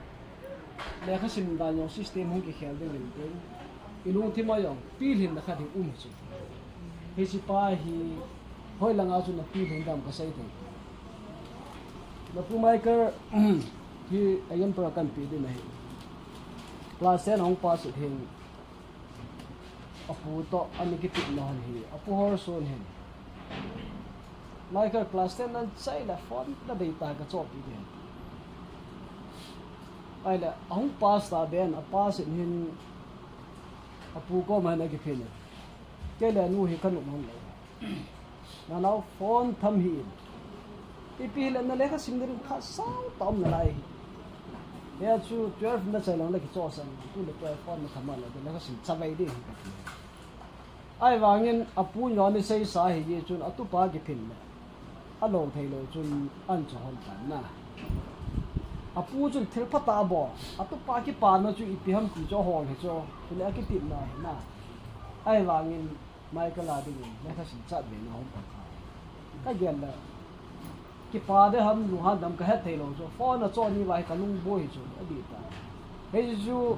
Lekha sim dan jong system hung kikhel ding in tin. Ilungthim a jong, pilhinna khat hi um hi chu. Hiche pa hi, hoilanga chu napilhin dam kasei thei. Napu Michael, hi example kahin pe ding ahi. Class ten ahung pass hin. Apu toh, ani kitepna hon hi, apu Horson hin. Michael class ten nahin chai le phone nadei tai kachohpeh ding. Ahile, ahung pass ta ben, apass in hin, apu koma hin akiphin in. Kei le anu hi kanop hon lou. Nanao phone tham hih in. Ipi hile nalekha sim ding khat sao tah um nalai hi. Hijeh chun twelve nachai lang le kichohsah in. Tule twelve phone natham a le lekha sim chavai ding hi kati. Ahivangin apu jong aseisa hijeh chun atupa kiphin le. Alou thei lou chun ahin choh hon tan na. Apu chun thil phatah abol. Atupa kipana chu ipi ham ti chu ahol hi chu. Tule akitepna hi na. Ahivangin Michael a dingin, lekha sim chat ve na hung pang kha. Kagel le, kipa ding ham, lunghan dam kahet thei lou chu. Phone achoh ni uva hi kalung boi chu, adih ta. Hijeh chun,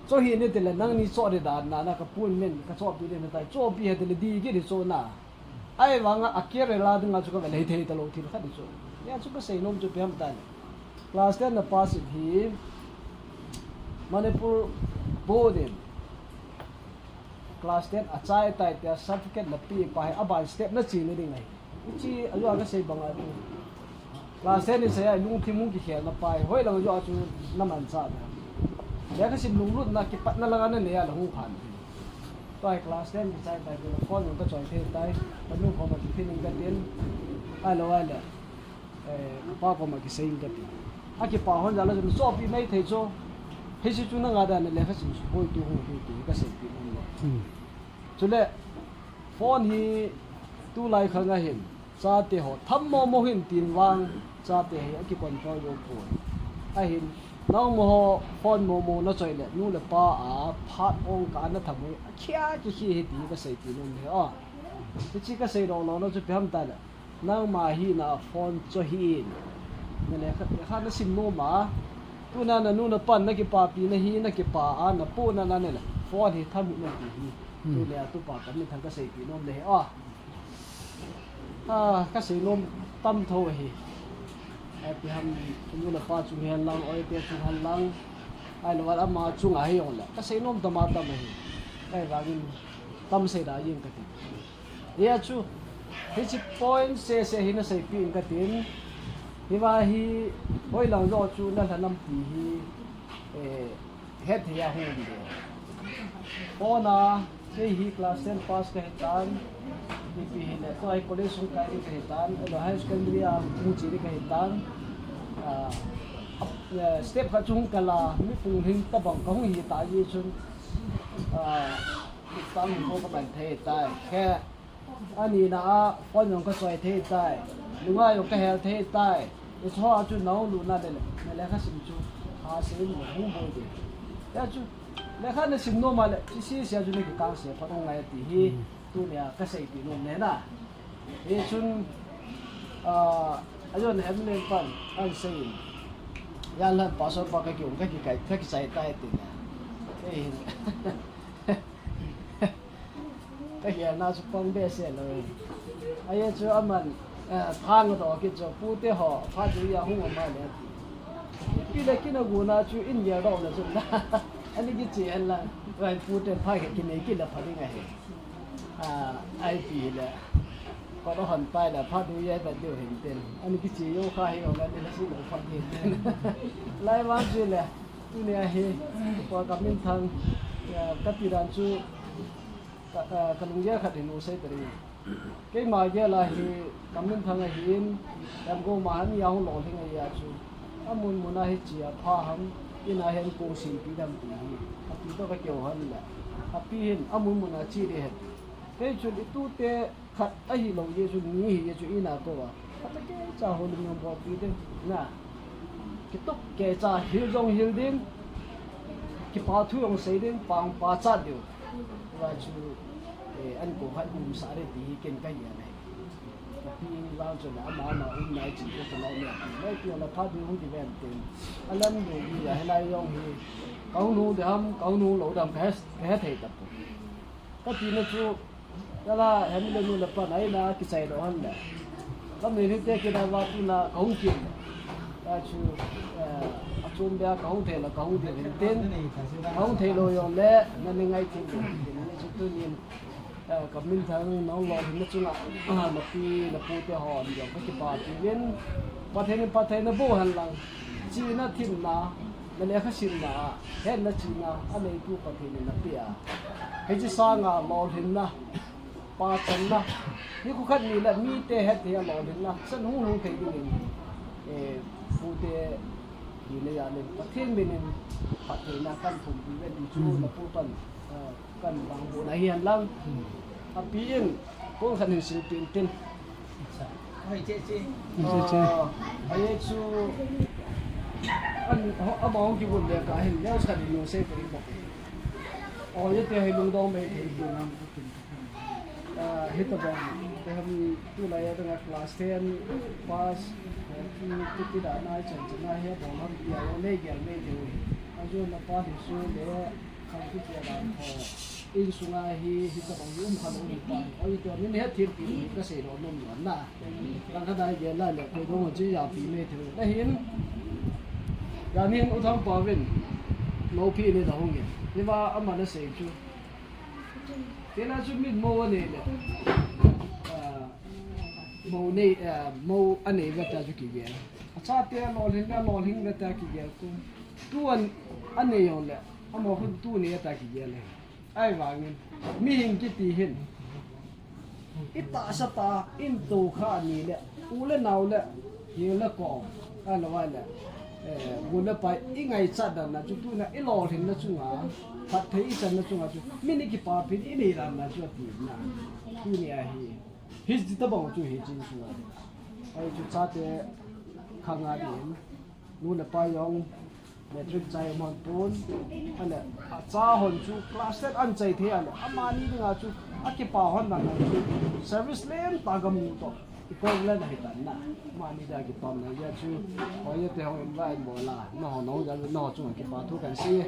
choh hih in tile, nangni choh ding dan na, na kapu in min, kachohpeh ding nahitai. Chohpeh hih tile, dih kit ding chu na. Ahivanga, a career a dinga chu kavel hithei talou thil khat ding chu. Hijeh chun kasei nom chu ipi ham tile. Class ten na pass in hi Manipur Board in class ten a chai tai tia certificate na pe pa hi aban step na chena ding ahi. Hiche a jong ka sei bang a chu class ten in sei a lungthim hung kikhel na pa hi hoilang jong a chu na manchah na. Lekha sim lunglutna kipatna langa na nei a la hung phan. Tua hi class ten kichai tai, phone jong ka choi thei tai, ka nu koma kiphin in ka tin, ahilou ahile, eh, ka pa koma kisei in ka tin. Akipa hon jal a chun chohpeh mai thei chu, hiche chu na ngah dan a lekha sim chu boitu hung hi ti ka seipeh nom e. Hmm. Chule, phone hi tulai khang a hin, chate ho tham momo hin tin vang, chate hi aki control jou poi. Ahin, nangma ho phone momo na choi le, nu le pa a phat ong ka na tham hi, akhia kikhia hi ti ka seipeh nom e. Ah, hiche ka sei lou lou na chu ipi ham tile, nangma hina phone choi hih in. Na lekha, lekha na sim nom a, tuna na nu na pan na kipapi na hi, na kipa a, na pu na na ne le, phone hi tham hih in ti hi. Hmm. Tule a tupa ka minthang ka seipeh nom e. Ah. Ah, ka sei nom tam tho ahi. Ipi ham, nu le pa chung hen lang, oite chung hen lang. Ahilou le ama chunga hi jong le. Ka sei nom tam a tam ahi. Ahivangin tam sei da jeng ka ti. Hia chu, hiche point sese hi na seipeh in ka tin. Hiva hi, hoilang jong chu na lha nam ti hi, eh, hetthei a hung um de. Phone a, kei hi class ten pass ka hi tan, ipi hile, tua hi college hung kai ding ka hi tan, ahilou higher secondary a hung che ding ka hi tan, ah, eh, step khat chu hung kal a, mi pung hing tabang ka hung hi ta jeh chun, ah, mi pang ko ka man thei tai, khe, Ani na a, phone jong ka choi thei tai. Lunga jong ka hel thei tai. Hiche ho a chu nahung lutna le, na lekha sim chu, ha sei in hung boi de. Hia chu, lekha na sim nom a le, hiche sese a chu na kikang se phat hung ngai ti hi, hmm, tunia ka seipeh nom e na. Hichun, ah, ajon hem len pan, an sei in. Jan lhan pastor pa ka kium, ka kikai, ka kichai tai ti na. Kei hin. Ka gelna chu pang behseh lou. Ajeh chu aman, eh, thang doh kit chu, pute ho, phat dui a hung um a le ati. Ipi le kin a gon a chu in gel doh na chu na. Ani kiche hen lang, vai pute phat kinei kit le pha ding ahi. Ah, ipi le. Kot ahon pai le, phat dui a vet diu hin tin. Ani kiche jou kha hi, o la ni la si lou phat hin tin. Lai vang chu le. Tunia hi, pa ka minthang, eh, ka ti dan chu, ka, eh, ka lunggel khat hin u sei tari. Keima gel a hi, ka minthang ahin, damgo ma han ya hung lolhing ahi a chu. Amun mun a hi che a pha ham, in a hin kong simpi dam ti hi. Api toh ka kihou han le. Api hin, amun mun a che ding ahi. Kei chun i tute, Khat ahilou jeh chun, mi hi jeh chun ina kou a. Khat a keicha houlim jong bolpi ding. Na. Kitup keicha hil jong hil ding. Kipa thu jong sei ding, pang pachat diu. Tua chu, eh, an kou khat umsah ding ti hi ken ka gel e. Kapi vang chun ama, ama umna i chi ko ka lou le. Lou pi la phat ding hung kiven tin. Alam ding hi a hilai jong hi. Ka hung nung ding ham, ka hung nung lou ding ham ka he, ka hethei tapoi. Ka tina chu, tala, hem le nu le pa na ina kichai lou han le. Lam ni te kina va tuna ka hung kin. Ta chu, eh, achom bia ka hung thei la ka hung thei hin tin. Ka hung thei lou jong le, na ni ngai tin. Ni chu tunin, eh, ka minthang nang lolhin na chunga, ah, na pi, na pu te hon jong ka kipa pi vin. Pathen in phattheina boh hen lang. Chihna themna, na lekha simna a, hetna chihna, a neitu Pathen in na pe a. Hiche sanga lolhinna, pachanna, nikho khat ni le mite hetthei a lolhinna, san hung hung thei dingin, eh, pute hi le ya le Pathen min in phattheina kan thumpi ve ti chu na pu pan, eh, Kan bang bu na hian lang. Hmm. Api in, kong khat hin silpeh in tin. Acha. Hoi che che. Che che. Ah, ahi chu, an, ho, ama hung kibun le ka hin, news khat hin nung sei peh in bok. Oh, ye te hi lungdong mai thei hi. Ah, hitabang, te ham tulai a dang a class ten pass, eh, ti, ti, ti da nai chan chan a hi bol ham tia, yo le gel mai thei. Ajo na pa hi su le, Khang kichia dan ho, insunga hi, hitabang hi um kha lou hi ta. Ahi tua min hetthempi ka sei lou nom lou na. Lang khat a gel lai le, koi dong chi ya pi mai thei. Na hin, Jan hin U Thangpao vin, mo phi ni da hung in. Ni va ama na sei chu. Kei la chu min mo anei le. Ah, mo nei, ah, mo anei ve ta chu kigel. Achate alolhin, alolhin ve ta kigel ku. Tu an, anei jong le. Amo khun tu nei ta kigel le. Ahivangin, mihem kiti hin. I tahsa tah, in tokha ni le, u le nao le, hil le kom, ahilou le, eh, bu le pai, i ngaichat dan na chu tuna, i lolhin na chunga, phatthei i chan na chunga chu, min i kipapi, i nei dan na chu ati na, tuni ahi. Hiche tabang chu hiche chunga. Ahi chu chate khanga din, nu le pa jong, Matric chai hon pon, ahile, acha hon chu class ten an chai thei ahile, amani dinga chu, akipa hon dan chu, service lentah gam mu toh, equivalent ahi tan na, amani dinga kipana jeh chu, hoi te hung invite bol a, nangho nangho jal, nangho chunga kipa thu kan sei,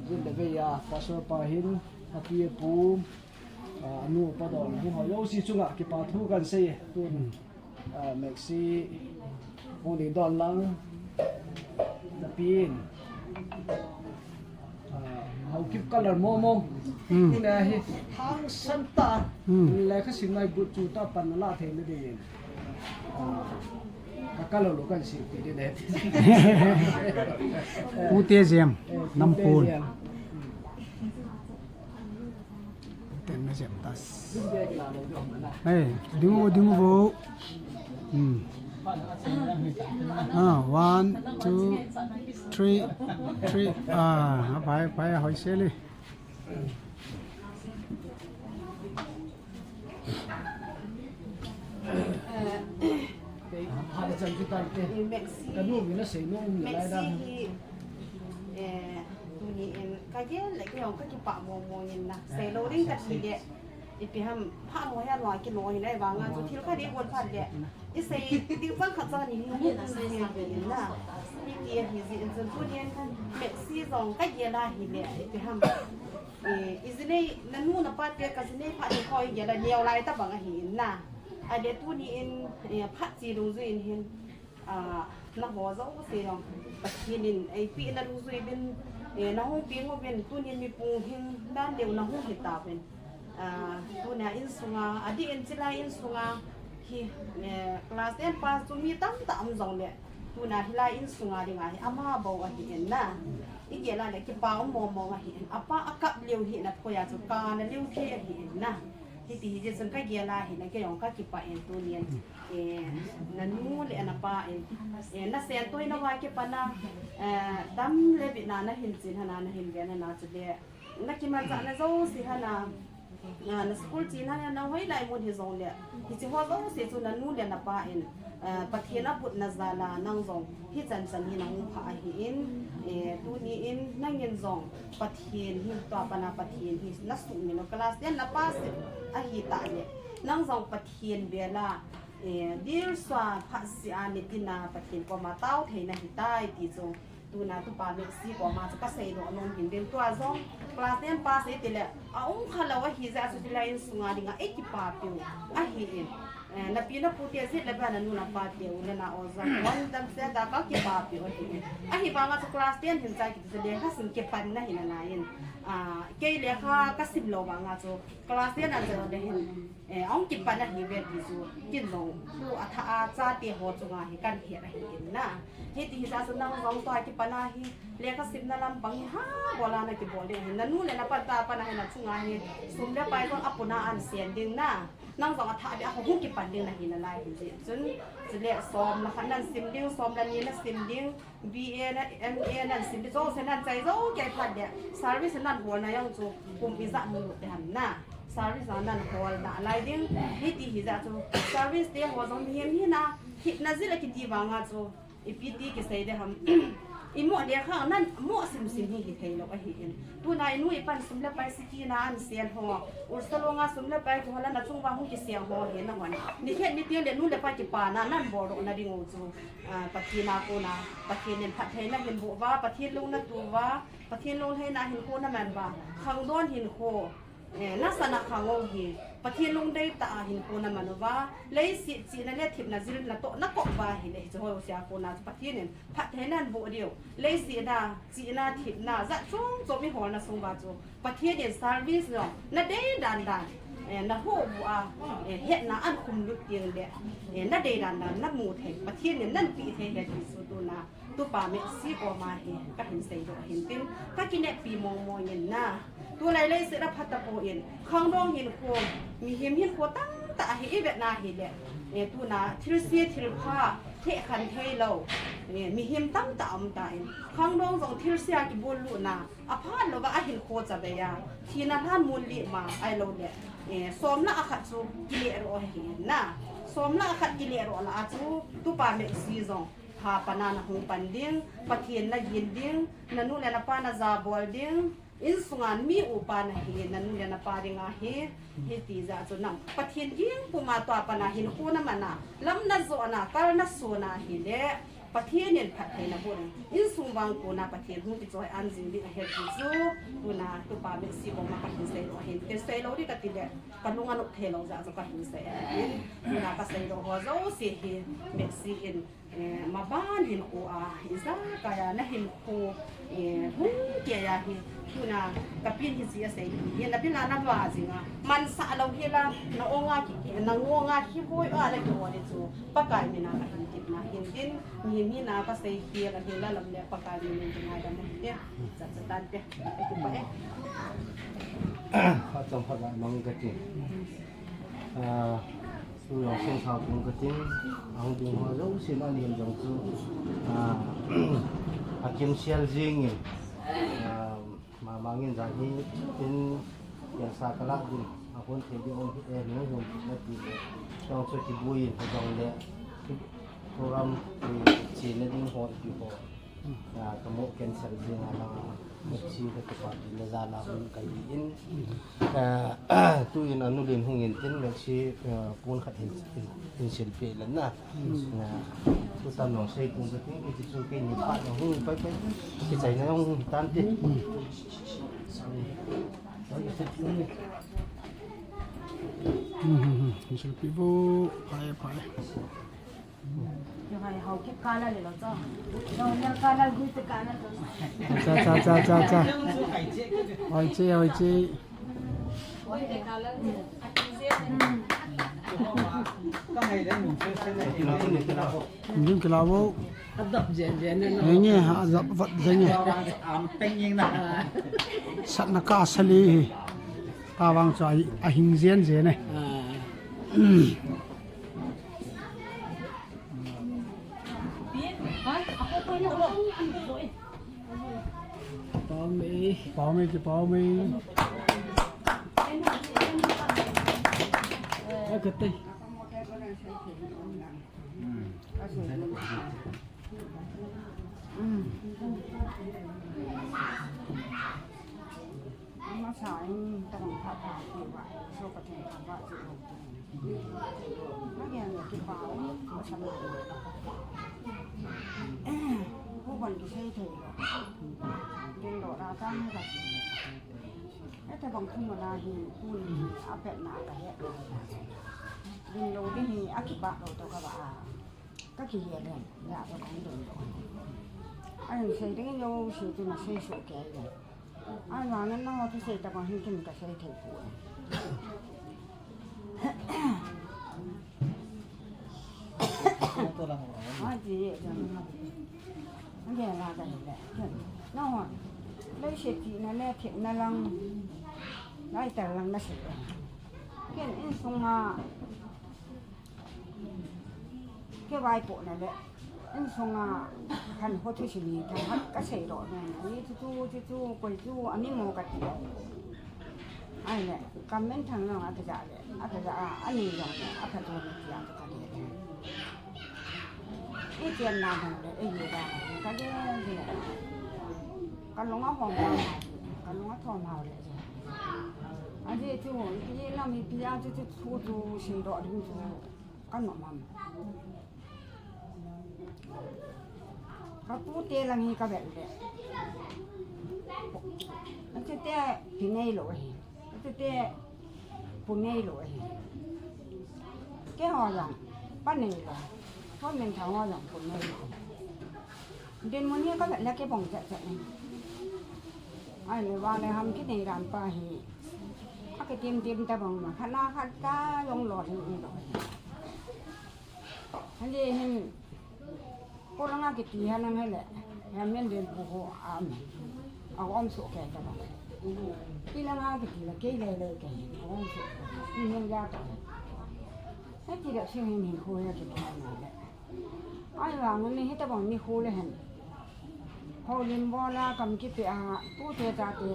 jin le vei a, pastor pa hin, api apu, a, anu apa don, nangho jouse chunga kipa thu kan sei, tun. Ah, Maxi, hung ding don lang. Napi in. Ah, Haokip color momo. Hmm. Tuna hi hangsan tah. Hmm. Lekha sim nai but chu tah pan la thei na ding in. Ah, ka color lo kan si ti de ne. Pu te jem, eh, pu te nampon. Jem. Ten na jem tas. Hey, ding u, ding u. Hmm. Ah, one, two, three, three. Ah, pai, pai, hoi seli. Eh, Maxi, Maxi hi, eh, tuni in ka gel le kei jong ka kipah mong mong in na. Seilou ding ka ti le, ipi ham, pha mo hia lou a kino hi na, ahivanga chu thil khat i bol phat le, i sei ding chang khat chang ni hi, hi, hi, hi, hi na. Hiti ahi jeh in chun tuni in Maxi jong ka gel a hile, ipi ham, eh, i ji nei, na nu na pa te ka ji nei phat ni kho i gel a neo lai tabang ahi in na. Ahile tuni in, eh, phat chi dungjui in hin, ah, nangho jouse jong Pathen in eipeh na dungjui uvin, eh, nahung peng uvin, tunin mi punghing dan deu nahung hi tauvin. Ah, tunia insunga, adeh in chulai insunga hi, eh, class ten pass chu mi tamtah um jongle, tunia hilai insunga dinga hi ama bou ahi in na. I gel a le kipa um mong mong ahi in. Apa a kap leu hi na thoi a chu kana leu thei ahi in na. Hiti hi jeh chun ka gel a hile kei jong ka kipah in tunin, eh, na nu le na pa in, eh, na sen toh na va kipana, eh, dam le vina na hin chin hana, na hin ve na na chu le, na kimanchah na jouse hana, ah, na school chin hana, na hoilai mun hi jongle, hiche ho jouse chu na nu le na pa in, eh, Pathen a butna jal a nang jong hichan chan hi na hung phah ahi in, eh, tuni in nangin jong Pathen hi, tua pana Pathen hi na suhmil u, class ten na pass ahi tah le, nang jong Pathen bel a, eh, dilsua phatsea nitin a Pathen koma tao thei na hi tai ti chu, tuna tupa Maxi koma chu ka seidoh nom hin ding, tua jong class ten pass e ti le, a um kha lou ahi jeh a chu hilai insunga dinga i kipapi u ahi in. Eh, na pi na pu te jeh le ba na nu na pa te u le nao jong hon dam se da ka kipapi u ahi in. Ahivanga chu class ten hin chai kiti chu lekha sim kipan na hi na nai in. Ah, kei lekha ka sim lou vanga chu class ten a jong le hin, eh, ahung kipan ahi ve ti chu kin jong pu a tha a chate ho chunga hi kan het ahi in na. Hiti hi jeh a chu nang jong tua kipan a hi lekha simna lampang hi ha bol a na kibol ding ahi. Na nu le na pa ta pan a hi na chunga hi sum le pai jong a puna an sen ding na. Nang jong athah beh a hung kipan ding nahi nalai hi jeh chun, chule som le khat nan sim ding, som le ni na sim ding, B A na, M A nan sim ding, jouse nan chai jou kei phat le, service nan hol na jong chu kum ijat mu lut ding ham na. Service a nan hol nalai ding, hiti hi jeh chun, service te ho jong mihem hina, hina jeh a kiti vanga chu, ipi ti kisei ding ham. I mo lekha nan mo sim sim hi hithei lou ahi in. Tuna i nu i pan sum le pai city na an sen ho. Ursa longa sum le pai ko la na chung vang hung kiseng ho hi na hon. Ni khet ni tiang le nu le pa kipana nan bol doh na ding u chu. Ah, Pathen a kona, Pathen in phattheina hin boh uva, Pathen lung na tu uva, Pathen lunglhaina hinkho na man uva. Khangdon hinkho. Eh, nasana khangou hi, Pathen lungdei tah a hinkho naman uva, leiset chihna le thepna jil natoh nakoh uva ahile, hiche ho jouse a kona chu Pathen in phattheina naboh diu, leiset a chihna, thepna, jat chom chom iholna sung uva chu, Pathen in service jong nadei dan dan, eh, nahoh uva, eh, hetna ahin khum lut teng le, eh, nadei dan dan namu thei, Pathen in nahin peh thei ahi ti chu tuna, Tupa Meksi koma hi kahin seidoh ahin tin, kakineppi mong mong in na. Tulai leiset a phatapon, khangdong hinkho, mihem hinkho tamtah ahi, ivet na hile, eh, tuna thilse thilpha thekhen theilou, eh, mihem tamtah aum tan, khangdong jong thilse a kibol lutna, aphat louva ahinkho chavei a, thina lhan mun lima ahiloule, eh, som lah a khat chu kile ro ahi na. Som lah a khat kile ro lah a chu, Tupa Meksi jong, pha pana nahung pan ding, Pathen nagin ding, nanu le napa najabol ding, insunga mi upa nahi, nanu le napa dinga hi, hiti jeh a chu nang Pathen ging puma tua pana hinkho naman a, lam najot na, kal nason ahile, Pathen in phattheina boh ding, insung vang kona Pathen hung kichoi an jing ding ahi ti chu, tuna Tupa Meksi koma kahin seidoh ahin, kahin seilou ding kati le, kalung anop theilou jeh a chu kahin sei ahin, tuna kaseidoh ho jouse hi, Meksi in, Eh, maban hinkho a, ijakai a nahinkho, eh, hung kei ahi, tuna kapin hiche asei hi, nabil a nava jing a, mansah lou hila, na-ong a ki, na-ong a kiboi a nakibol hi chu, Pakai min a kahin tepna ahin tin, mi, mi na kasei hi, kahin la lam le Pakai min in ngaidam ahi te, cha cha tante, eh, kipa e. Phat chomkhat a mang kati. Ah, Tujong seng sao tung katin, ahung ding ho jouse in ahin jong chu, ah, akimsel jing in, ah, mamang in jan hi tin, piansa kalah ding, ahon thei ding um hih e, nung hon nati le, jong chu kibui in, jong le, program, eh, chena ding ho, ipi ho. Ah, kamu cancel jing a lang, Meksi kati pa tin na jana hun kahi in. Ah, tuin anu len hung in tin Meksi, ah, pon khat hin, hin, hin silpeh len na. Ah, tu tam long sei pon katin, kiti chu keini phat na hung pai pai. Kichaina hung tante. Hmm, hmm, hmm. Hin silpeh vo, pai, pai. Cha, cha, cha, cha, cha. Hoiche, hoiche. Dim kila vo. Henge, ha, ajap vat jenge. Satna ka sali hi. Tavang chu a, ahing jen jen e. Pau mei. Pau mei, kipau mei. Akatei. Ama sa in tang pha pha ti va, so ka theng pha va ti lo. Ma gen le kipau, ma sa ma. Ko ban kisei thei lo. Ding lo ra tang ka. Ete bang thum na hi, tuni hi, apet na ka he. Ding lo ding hi, akipa lo to ka ba. Ka kihe le, ya ka kong dong dong. Ahin sei ding jouse chu na sei soh kei le. Ahivangin nangho thusei tobang hin kin ka sei thei poi. Aji, aji. Age la ka le. Nangho. Leiset chihna le thepna lang. Lai tar lang na sei. Ken insunga. Kei vaipohna le, insunga khan ho thusim hi thanghat kasei lou nge, ani chu chu, chu chu, koi chu, ani mo kati. Ahile, comment thang jong aphajah le, aphajah a, ani jong le, aphatah ni tia chu kati. Ichenna jong le, eiji da, kati le. Kalung ahom hao, kalung athom hao le. Ajeh chu, ipi lam ipi a chu chu thu chu seidoh ding chu kanom ham. Kapute lang hi kavet le. Achute ipi neilou ahi. Tute pu neilou ahi. Keiho jong pa neilou. Hon min thang ho jong pu neilou. Dinmun hi ka vet le kibang chet chet in. Ahile vale ham kinei dan pa hi. Akitim tim tabang ma khat na khat ta jong lolhing lou ahi. Hale hin, ko langa kiti ha nang hele, ha men den ko ho am, a om so ke ta ba. Ki langa kiti la ke le le ke hin, a om so. Ki hin ja ta. Hiti da sing hin hin ko ya kiti ha nang le. Ahivang ni hita bang ni ko le hen. Houlim bol a kam kipe a, tute tate.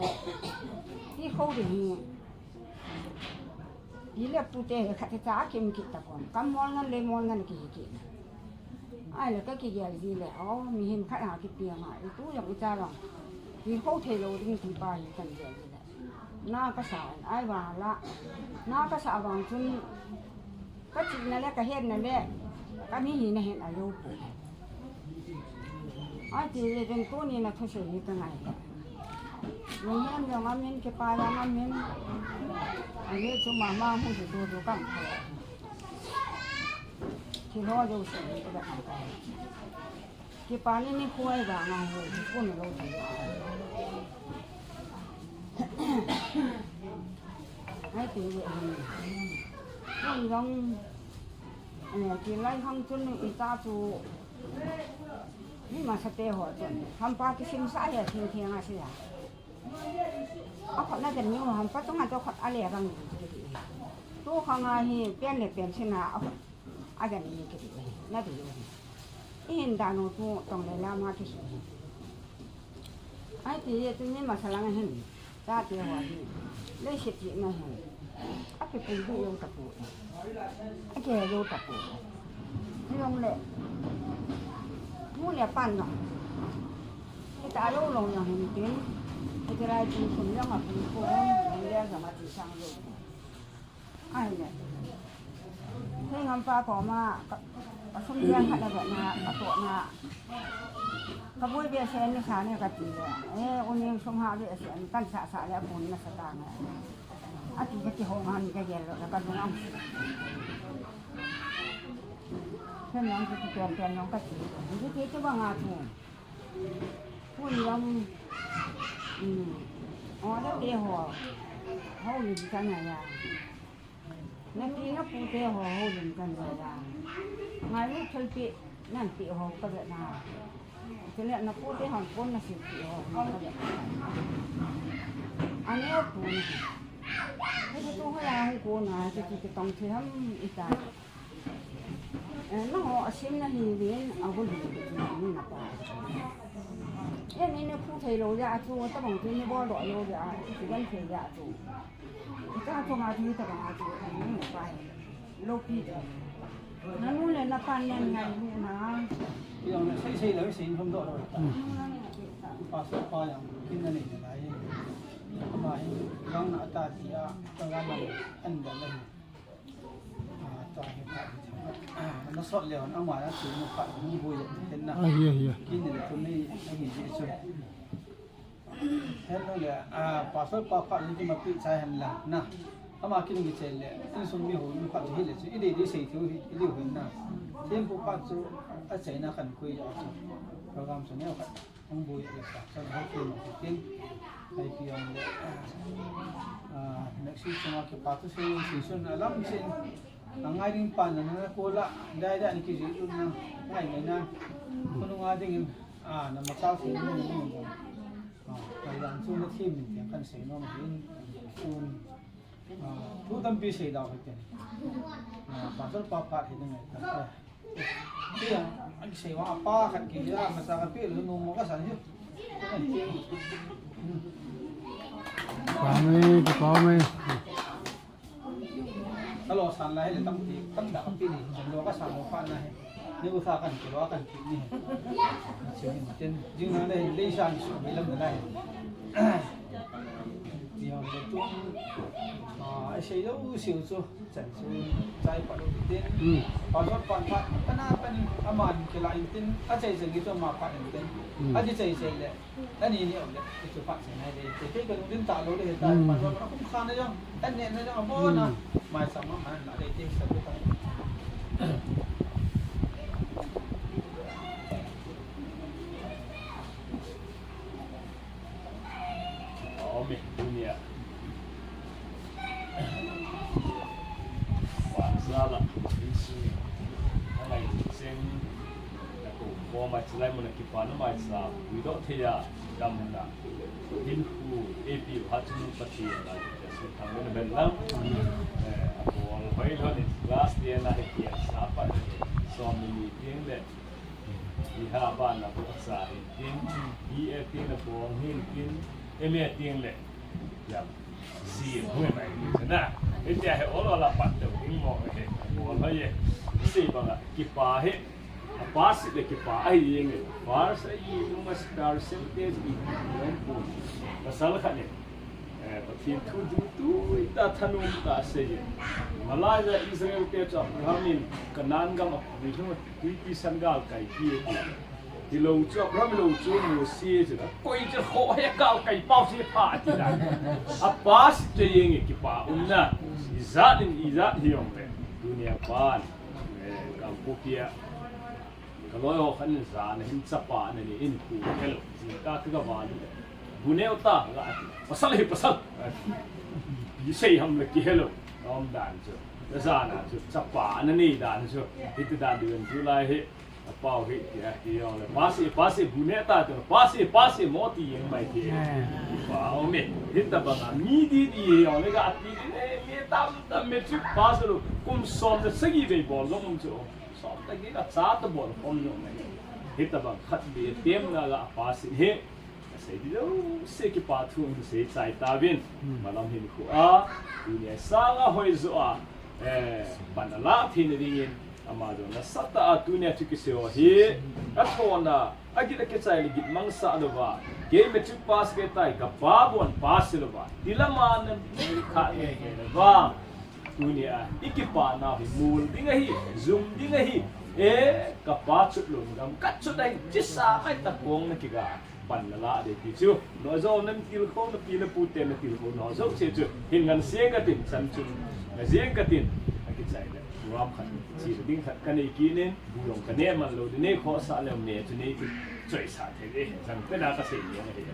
Ti ko de hi. Pi le pute hi khat cha kim kit tapon. Kam mol ngan le mol ngan kihi kit. Ahile ka kigel ji le, o, mihem khat a kipi a, i tu jong i cha jong. Ti ho thei lou ding ti pa hi kan gel ji le. Na ka sa, ahivang la. Na ka sa vang chun, ka chihna le, ka hetna le, ka mi hina hin a lou pu. Ati le den tuni na thusei hi ka ngai le. Lunghem jong amin, kipa jong amin. Ani chu mama hung hi tu tu kam kho. Thil ho jouse hi ka kam kho. Kipa ni ni khuai ba ngai ho hi kun lo thi. Ai ti le hin. Kun jong, eh, ti lai hang chun i cha chu Mi masa te ho chun, hampa kisim sa le thing thing a sia. A khut na den ni hampa chunga to khut a le bang. Tu khang a hi pen le pen sina a khut a den ni kiti. Na ti. I hin da no tu tong le la ma kisim. Ai ti ye tu mi masa lang hin. Tate ho hi, leiset chihna hi, akipuidoh jou tapoi, akigel jou tapoi. Hijongle, nu le pan jong, kita lou lou jong hin tin, hiti lai tin kum jong apui pon, nu le jong ati sang jou. Ahile. Hei, hampa koma, ka, ka sum jeng khat na vetna, ka tohna. Ka boi behseh ni sa ni ka ti le. Eh, u ning sum ha behseh ni kan sa sa le a bun na sa ta nge. Ati ka ti ho ngan ka gel lo ka lung ang. Ken nang ki ti ken ken nang ka ti. Ni ti ti bang a tu. Hun jong, um, o, na te ho, houlim kan a ya. Na pi na pu te ho, houlim kan a ya. Ngailut thilpeh, nanpeh ho ka vet na. Chule na pu te hon pon na silpeh ho, ka vet na. Ane pu na. Hiti tu ho ya hung ko na, hiti tu tong thi ham ita. Eh, nangho asim na hi vin, a hul hi vin, na pa. Eh, ni ne phu thei lou ja chu, tabang chu ni bol doh lou ja, chu gan thei ja chu. Ka chu nga chu, tabang a chu, ni na pa. Lou pi chu. Na nu le na pa nen ngai lu na. Yang na sei sei lou, sei hom doh lou. Hmm. Pa sa pa yang, kin na nei na lai. Ma hi, yang na ta ti a, ta ga na, an da na. Ah, tua hi phat hi thang. Ah, na sot leh hon ama na tu nu phat hung bui leh ten na. Ah, hiya, hiya. Kin ni le tu ni, a hi ji chu. Hen no le, ah, pastor pa phat ni tu ma pi chai hen la na. Ama kin ni che le, insung mi ho ni phat hi le chu. I dei dei sei thu hi, i dei ho na. Thempu phat chu, a chai na kan koi ja chu. Program chu neo khat. Hung bui le sa, sa hung bui le sa, tin, ai pi ang le, ah, next week sunga kipa tu sei, sei sun a lam sei, a ngai ding pan na na ko la, dai dai ni ki ji tu na, ngai ngai na, ko nung a ding, ah, na ma sa sei ni ni ni, ah, ngai dang sun na thim ni kan sei no ma hin, sun, ah, thu tampi sei dau ka tin, ah, pastor pa phat hi ngai ta. Tia, an sei wa pa khat ki ya, ma sa ka pi lu nu mo ka san hi. Kipa mai, kipa mai. Ka lo san lai le tam ti, tam da ka pi ni, lo ka san lo pa na hi. Ni u sa kan ki lo kan ki ni. Sei ni tin, jing na le le san su me lam na hi. Tia le tu. Ah, sei lo siu chu. Chan chu chai pa lo tin. Hmm. Pa jot pan pa, pa na pan. Aman kila intin, achai chai ki chu ama phat intin. Hmm. Achi chai chai le, ani ni om le, ki chu phat chai nai le, kei kei ka lungdin ta lou le, ta Hmm. man va kum khan na jong, an ne na jong, abo na, Hmm. mai sa ma man na le, tin sa ku ta. Aum e, tunia. Vangzala, insung, angai seng, nakou, ko mai chilai mun a kipa na mai sa, wi do thei a, dam na. Hin hu, A P U ha chun Pathen la, Jesu thang na ben lang. Eh, abol hoi lo ni, class ten a he kian sa pa ni, som ni ni ting le. Iha ban na bu sa hin tin, i e tin na bong hin tin, e me tin le. Ya, si hui mai ni na. E tia he ol ol a pat te ing mo he, ol ho ye. Si ba la, kipa he. A pa si le kipa ai yeng e. Par sa i nung a star sel te i yong pu. Pasal khat ni. Eh, Pathen thu dungtui ta thanom ta sei. Malai a Israel te chu Abraham in Canaan gam a pui hung a tuipi san gal kai pi e. Hilou chu Abraham hilou chu Mose chu ta. Koi chu kho he gal kai pau si pha ti da. A pa si te yeng e kipa um na. Ijat in ijat hi ong le. Tunia pan. Eh, kam pu pia. Ka loi ho khan in jan a hin chapa na ni in pu hello. Jingkah ka ga val u. Bu neo ta ga ati. Pasal hi pasal. Pi sei ham le ki hello. Om dan chu. Ka jan a chu chapa na ni dan chu. Hiti dan diu chu lai hi. A pau hi ti a hi yong le. Pa si, pa si bu ne ta chu. Pa si, pa si mo ti yeng mai ti. Pa o me. Hita bang a mi di di yong le ga ati di ne. Me tam tam me chu pa su lu. Kum som le sagi ve bol lo mun chu. Som ta ki la cha ta bol khom jong nai. Hita bang khat be tem na la pa si he. Ka sei di lo se kipa thu hung sei chai ta vin. Hmm. Malam hin khu a. Tunia sang a hoi zo a. Eh, pan a la phin ding in. Ama jong na sa ta a tunia thu ki se ho hi. Ka thona. A git a kichai le git mang sa lo va. Kei matric pass ve tai ka pa bon pass lo va. Ti la ma na ni kha ni ve lo va. Tunia, i kipana hi, mul ding ahi, zum ding ahi, e, ka pa chut lum gam, ka chut ahi, chisa mai ta kong na kiga, pan na la de ti chu. No zo na tilkhou na pi na pu te na tilkhou, no zo che chu. Hin ngan se ka tin chan chu. Na je ka tin, a kichai le. Ram khat, chi ding khat ka nei ki nen. Bu jong ka ne man lo, di nei khosa le me chu nei chu choi sa thei le, jang pe na ka sei ni ahi.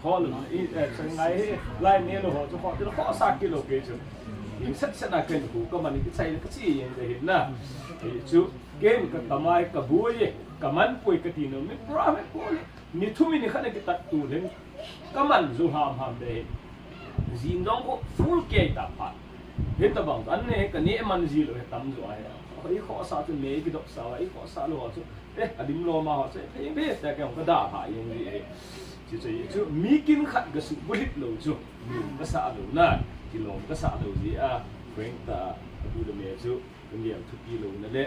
Kho lo, i, eh, chang ngai he, lai ne lo ho chu kho, ti lo khosa ki lo ke chu. Ing sat sat na ken ku ka man ki chai ka chi yen de he na. Ei chu, ken ka tamai ka bu ye, ka man pui ka ti no, mi pra me pu le. Ni thum ni khat na ki tat tu len. Ka man ju ham ham de. Jing dong ko full ke ta pha. Hita bang an ne ka ne man ji lo he tam jo a he. I khosa chu me ki dok sa wa, i khosa lo chu. Eh, a dim lo ma ho chu. He be ta ka ka da pha yen ji he. Chi chu chu mi kin khat ga su bu lit lo chu. Mi ka sa lo na. Ki lo ka sa lo ji a. Kweng ta a bu le me chu. Ka ngial thupi lo na le,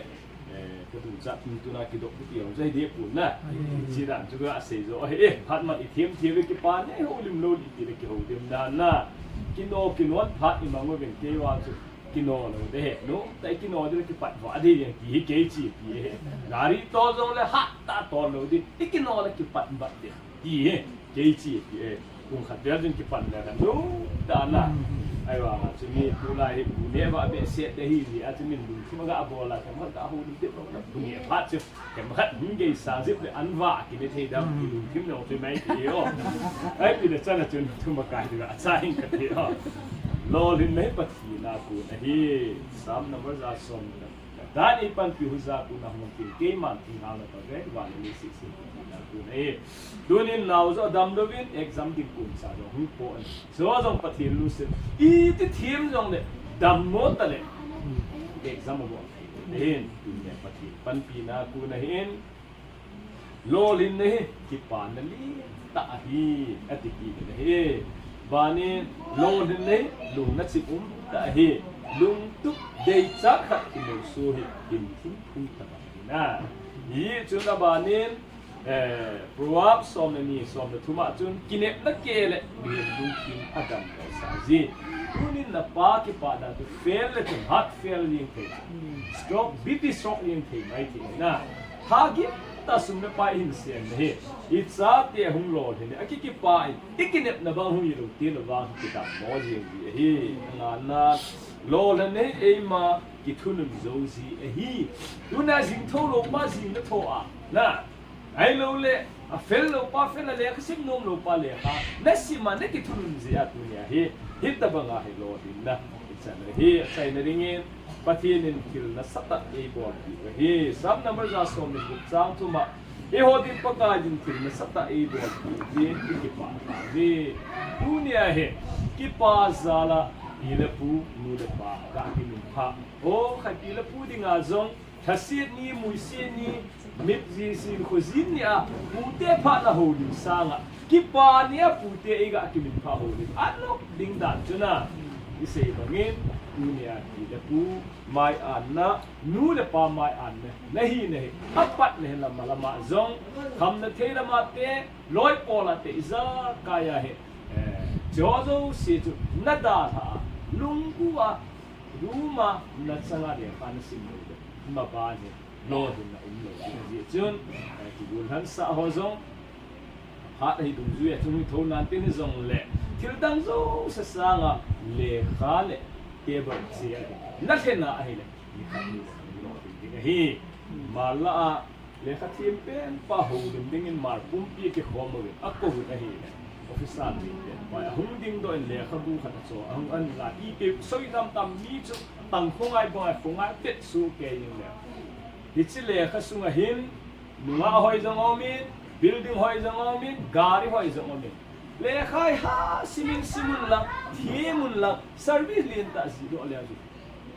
eh, ka tucha tum tuna kidok thupi lo jai de pu na. Ai. Chi dan chu ka sei jo. Eh, eh, phat ma i them them ve kipa ne ho lim lo li ti le ki ho dem dan na. Kino, kino phat i mang ven ke wa chu. Kino lo de he. No, tai kino de kipat va de yang ki he ke chi pi he. Gari to jong le ha ta to lo de. I kino le kipat ba de. Ti he, kei chi ti e, kum khat vel jin kipan le kan nu, ta na. Hmm. Ai wa ma, chu mi tu lai hi, bu ne va be se te hi, ni a chu min lungthim a ga bol a, kan ma ga hu ni te, bu ne phat chu, kan ma khat min gei sa jip le an va, ki ne thei dam, ki lungthim no chu mai ti o. Ai pi le chan a chun, thu ma kai ti ga, cha hin ka ti o. Lolhin nei Pathen a kon ahi, Psalm number ja som. Dan i panpi hu ja kon a hung tin keiman thing hal na ta ve, van ni si si na kon e. Tunin nao jo dam lovin exam din kon sa jo hung po an. Jo jong Pathen lu se. I ti thim jong le dam mo ta le. Exam mo. Hin tunin Pathen panpi na kon a hin. Lolhin nei, kipana lentah ahi, ati kit in ahi. Banin, lolhin nei, lungna chim umtah ahi. Lungtup deichat khat kimu so hi, hinthim phung tah ahi na. Hichun abanin, eh, Proverbs som le ni, som le thum a chun, kinepna kei le, mihem lungthim adam lou sah ji. Tunin napa kipana chu fail le chun, heart fail jeng thei. Stroke, B P stroke jeng thei mai thei na. Tha gim tah sum le pai hin sem na hi. I chate hung lolhin, a kikipa in, i kinepna bang hung i lo ti lo vang kidam mo jing ji ahi. Nga na lolhin hi eima kithunun jo ji ahi. Tuna jing tho lo pa jing na tho a. Na. Ai lo le, a fel lo pa fel a lekha sim nom lo pa lekha. Na sim a na kithunun ji a tuni a hi. Hi ta bang a hi lolhin na. I chan hi, a chai na ringin. Pathian in thil nasatah eibolpeh u ahi. Psalm number ja som le gup chang thum a, eiho din Pakai in thil nasatah eibolpeh u ahi, i kipah tauve. Tunia hi, kipa jal a, pi le pu, nu le pa, ka kiminphah. O, khat pi le pu dinga jong, lhaset ni, muiset ni, Mit jin sin khojin nia, pute phatna houlim sanga, kipa nia pute eiga kiminphah houlim. Anop ding dan chu na, i sei bangin, tunia pi le pu mai-anna, nu le pa mai-anna, na hi na hi, apat na hi lama lama jong, khamna thei lama te, loi pola te, ijakai a hi, eh, jojo si chu, na dalha a, lunggu a, room a, na changa lekha na sim lou le, ma ba ni. Lolhinna um lou ding ahi chun, eh, kigulhansah ho jong, phat ahi dungjui a chung hi thou nan tin hi jong le, thil dang jouse sanga lekha le table chair ahi. Na lhena ahile, ni khat ni lolhin ding ahi. Mal lah a, lekha thiem pen pa houlim dingin mal pumpi kikhom uvin, akou uvin ahile. Officer ni pen pa, ahung dingdoh in lekhabu khat acho, ahung an la, ipi soi tam tam mi chu, tang khongai bongai khongai pet su kei in le. Hiche lekha sunga hin, nungah hoi jong umin, building hoi jong umin, gari hoi jong umin. Lekha hi ha, simin simun lang, thimun lang, service lentah jidoh le ahi.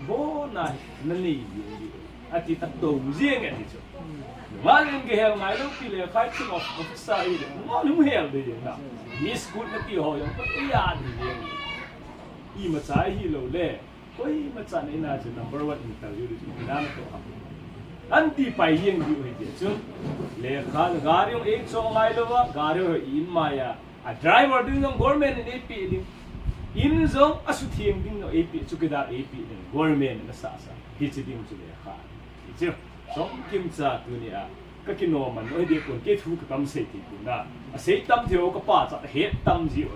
Bona hi, na nei jeng di. Ati ta tou jeng e ti chu. Nungah len gahel ngai lou pi lekha hi thil of, officer hi le, nungah lung hel de jeng na. Miss Good na ti ho jong, ko ti a di jeng. Imacha hi lou le. Koima chan ina chu number one interview di chu ina na toh ham. An ti pai jeng diu ahi ti chu. Lekha gari jong eicho ngai louva, gari jong in maiya. A driver ding jong government in eipeh ding. In jong asutheng ding jong eipeh, chowkidar eipeh ding. Government in asah sah. Hiche ding chu lekha. Ti chu. Chomkim cha tunia, ka kinom man, oi, dei kon, kei thu ka tam sei thei pon a. Asei tam thei o, ka pachat ahet tam ji o.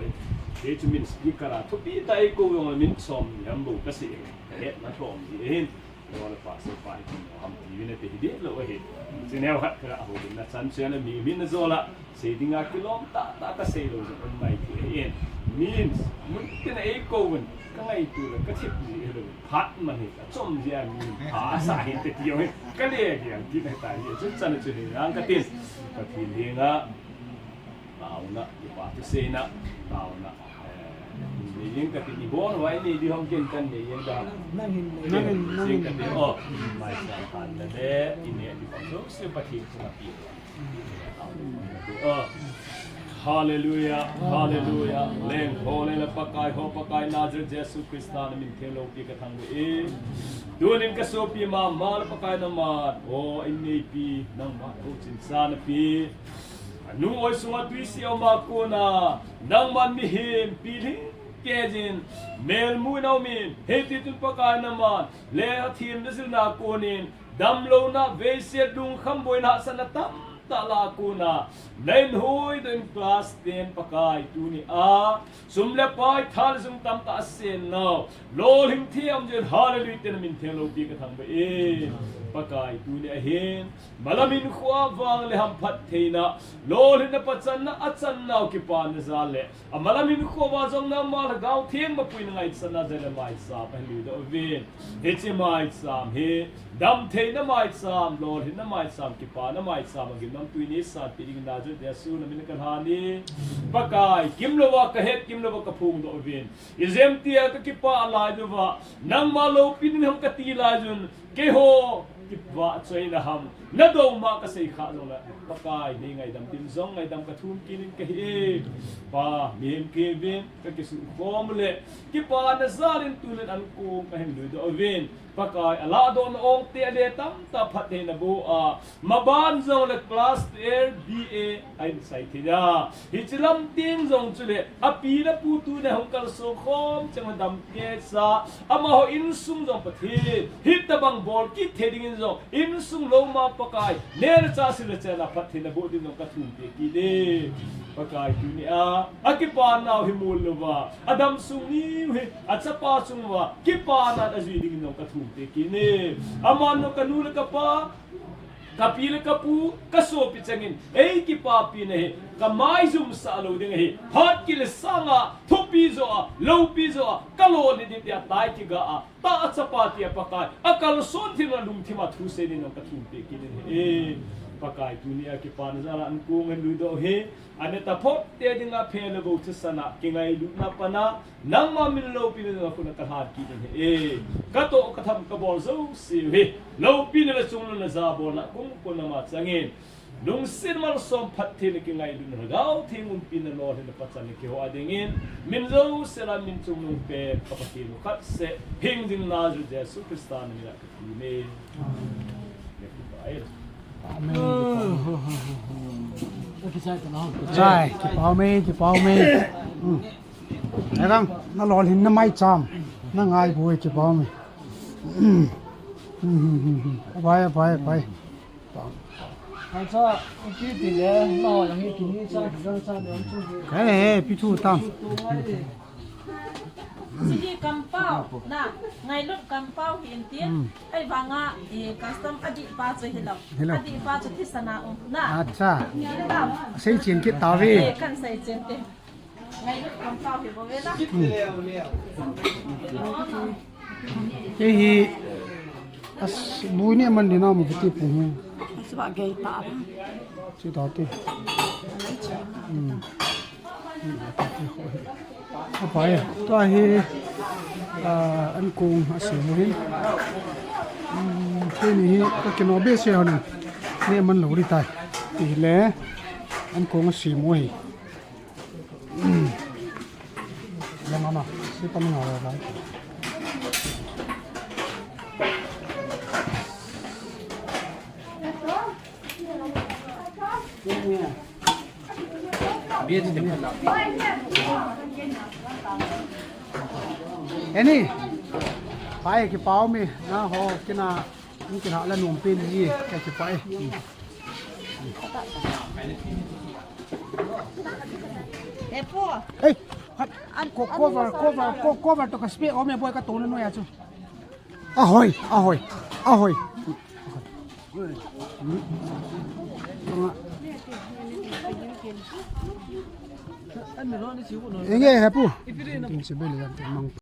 Kei chu min speaker a, thupi tah eikou jong le min som ni ham bou ka sei. Ahet na lhom ji ahin. Lo le pa sei pa hi kin ham ti vin a te hi dei lou ahi. Chineo khat ka houlimna chan chen a mi, min a jol a. Sei dinga kilom tah tah ka sei lou jong um mai thei ahin. Min, mun tin a eikou vin, ka ngaito le, ka thip ji hilou. Phat man hi ka chom jia mi pha sa hin te ti jong hi ka le jia ti na ta hi chu chan chu ni nang ka tin. Pathen henga taona, kipa thu seina, taona, eh, nei jeng ka tin, ibon uva nei di ham ken kan nei jeng da. Nang hin, nang hin, nang hin. Ka tin, oh, mai sa tan le, i nei di pa jouse Pathen chunga pi. Oh. Hallelujah, hallelujah. Lengho le Pakai ho, Pakai Nazareth Jesu Christa na min theng loupi ka thangvah e. Tunin ka sopi mama le Pakai naman, o, in neipi, nangma thouchin sa napi. Anu oi sunga tui si oma kona, nangman mihem pilhing kejin, melmu in aumin, hiti chun Pakai naman, lekha thiem na jilna konin, damlouna, veiset lungkham boina hahsatna tamtah lah a kona, na in huhdoh in class ten Pakai tunia, sum le pai thal jung tamtah asen nau, lolhing thei a um jeh in hallelujah tin na min theng loupi ka thangvah e. Pakai tunia hin, malam hinkhoa vang le hamphat theina, lolhinna pachatna achan nau kipana jal le, amalam hinkhoa jong nangma Lhagao Theng mapuina ngaichatna jal le maisam a hin luidoh uvin. Hiche maisam hi, damtheina maisam, lolhinna maisam, kipana maisam, agimnamtui nei sanpeh dingin Nazareth Jesu na min a ka lhan e. Pakai, kimlouva ka het, kimlouva ka phongdoh uvin. Ijemtia ka kipah lai uva, nangma loupina ham ka ti lai un, keiho, kivahchoina ham, na dou ma ka sei kha jongle, Pakai, nei ngaidam din jong ngaidam ka thum kit in ka hi e. Pa, mihem kei vin, ka kisukhom le, kipana jal in tunin ankong ka hin luidoh uvin. Pakai, alahdohna ongte ale tamtah phattheina boh a, maban jongle class twelve B A a in sai thei a. Hiche lam teng jong chule, api le apu tunia hung kalson khom cheng a dam kisa, amaho insung jong Pathen, hitabang bol kit thei dingin Jong, insung lou ma Pakai, neh le chah sil le chen a phattheina boh ding jong kathum peh kit e. Pakai tunia, akipana u hi mol louva, adam sung ni u hi, achapa chung uva, kipana ajui ding jong kathum peh kit e. Aman jong kanu le kapa, kapi le kapu, kasopi chengin, eikipapina hi, kamaijum sah lou ding ahi, phat kile sanga, thupi joh a, loupi joh a, kalolhin ding tia tai kiga a, tah a chapa tia Pakai, akalson thim a lungthim a thusei ding jong kathum peh kit in ahi. Pakai tunia kipana jal a ankong ahin luidoh u hi, aneh taphot te dinga phe le gou thisan a, kingailutna pan a, nangma min loupina dinga khut a kalhan kit in ahi. Katoh katham kabol jouse u hi, loupina le chungnung le jabolna kong pon nama changin, lungset malsom phattheina kingailutna Lhagao Theng umpina lolhinna pachatna kihou a dingin, min jouse lah a min chungnung pen ka Pathen u khat seh, hingjing Nazareth Jesu Christa na min a kati e. Amen. Chai, kipah ume, kipah ume. Hmm. Erang, nalolhinna maicham. Nangai bou e, kipah ume. Hmm, hmm, hmm, hmm. Bye, bye, bye. Kansa, uti ti le, na ho yang hi kini cha, ki gang cha, le chu. He, he, pi thu tam. Chu tu ngai le. Hiche hi kampao, na, ngailut kampao hi intin. Hmm. Ahivanga, eh, custom adih pa chu hilou. Hilou. Adih pa chu thisan a um, na. Acha. Hilou. Seichen kit tauve. Eh, kan seichen te. Kei hi, as, bu ni man dina mu kiti pu hi. Asba gei ta. Chi ta ti. Hmm. Apai, tua hi, ah, ankong asem u hin. Hmm, keini hi, ka kino behseh hon. Ni man lou ri tai. Tile, ankong asem u hi. Lamana, si pan nga la. Eni, pai kipah ume, na ho kina, ni kina la nom pen ji, ka kipah e. Epo. Hey, hat, ko-, cover, cover, ko-, cover to ka spe, o me boy ka tona no ya chu. Ahoi, ahoi, ahoi. Enge, hepu. Ting se bele yan te mang.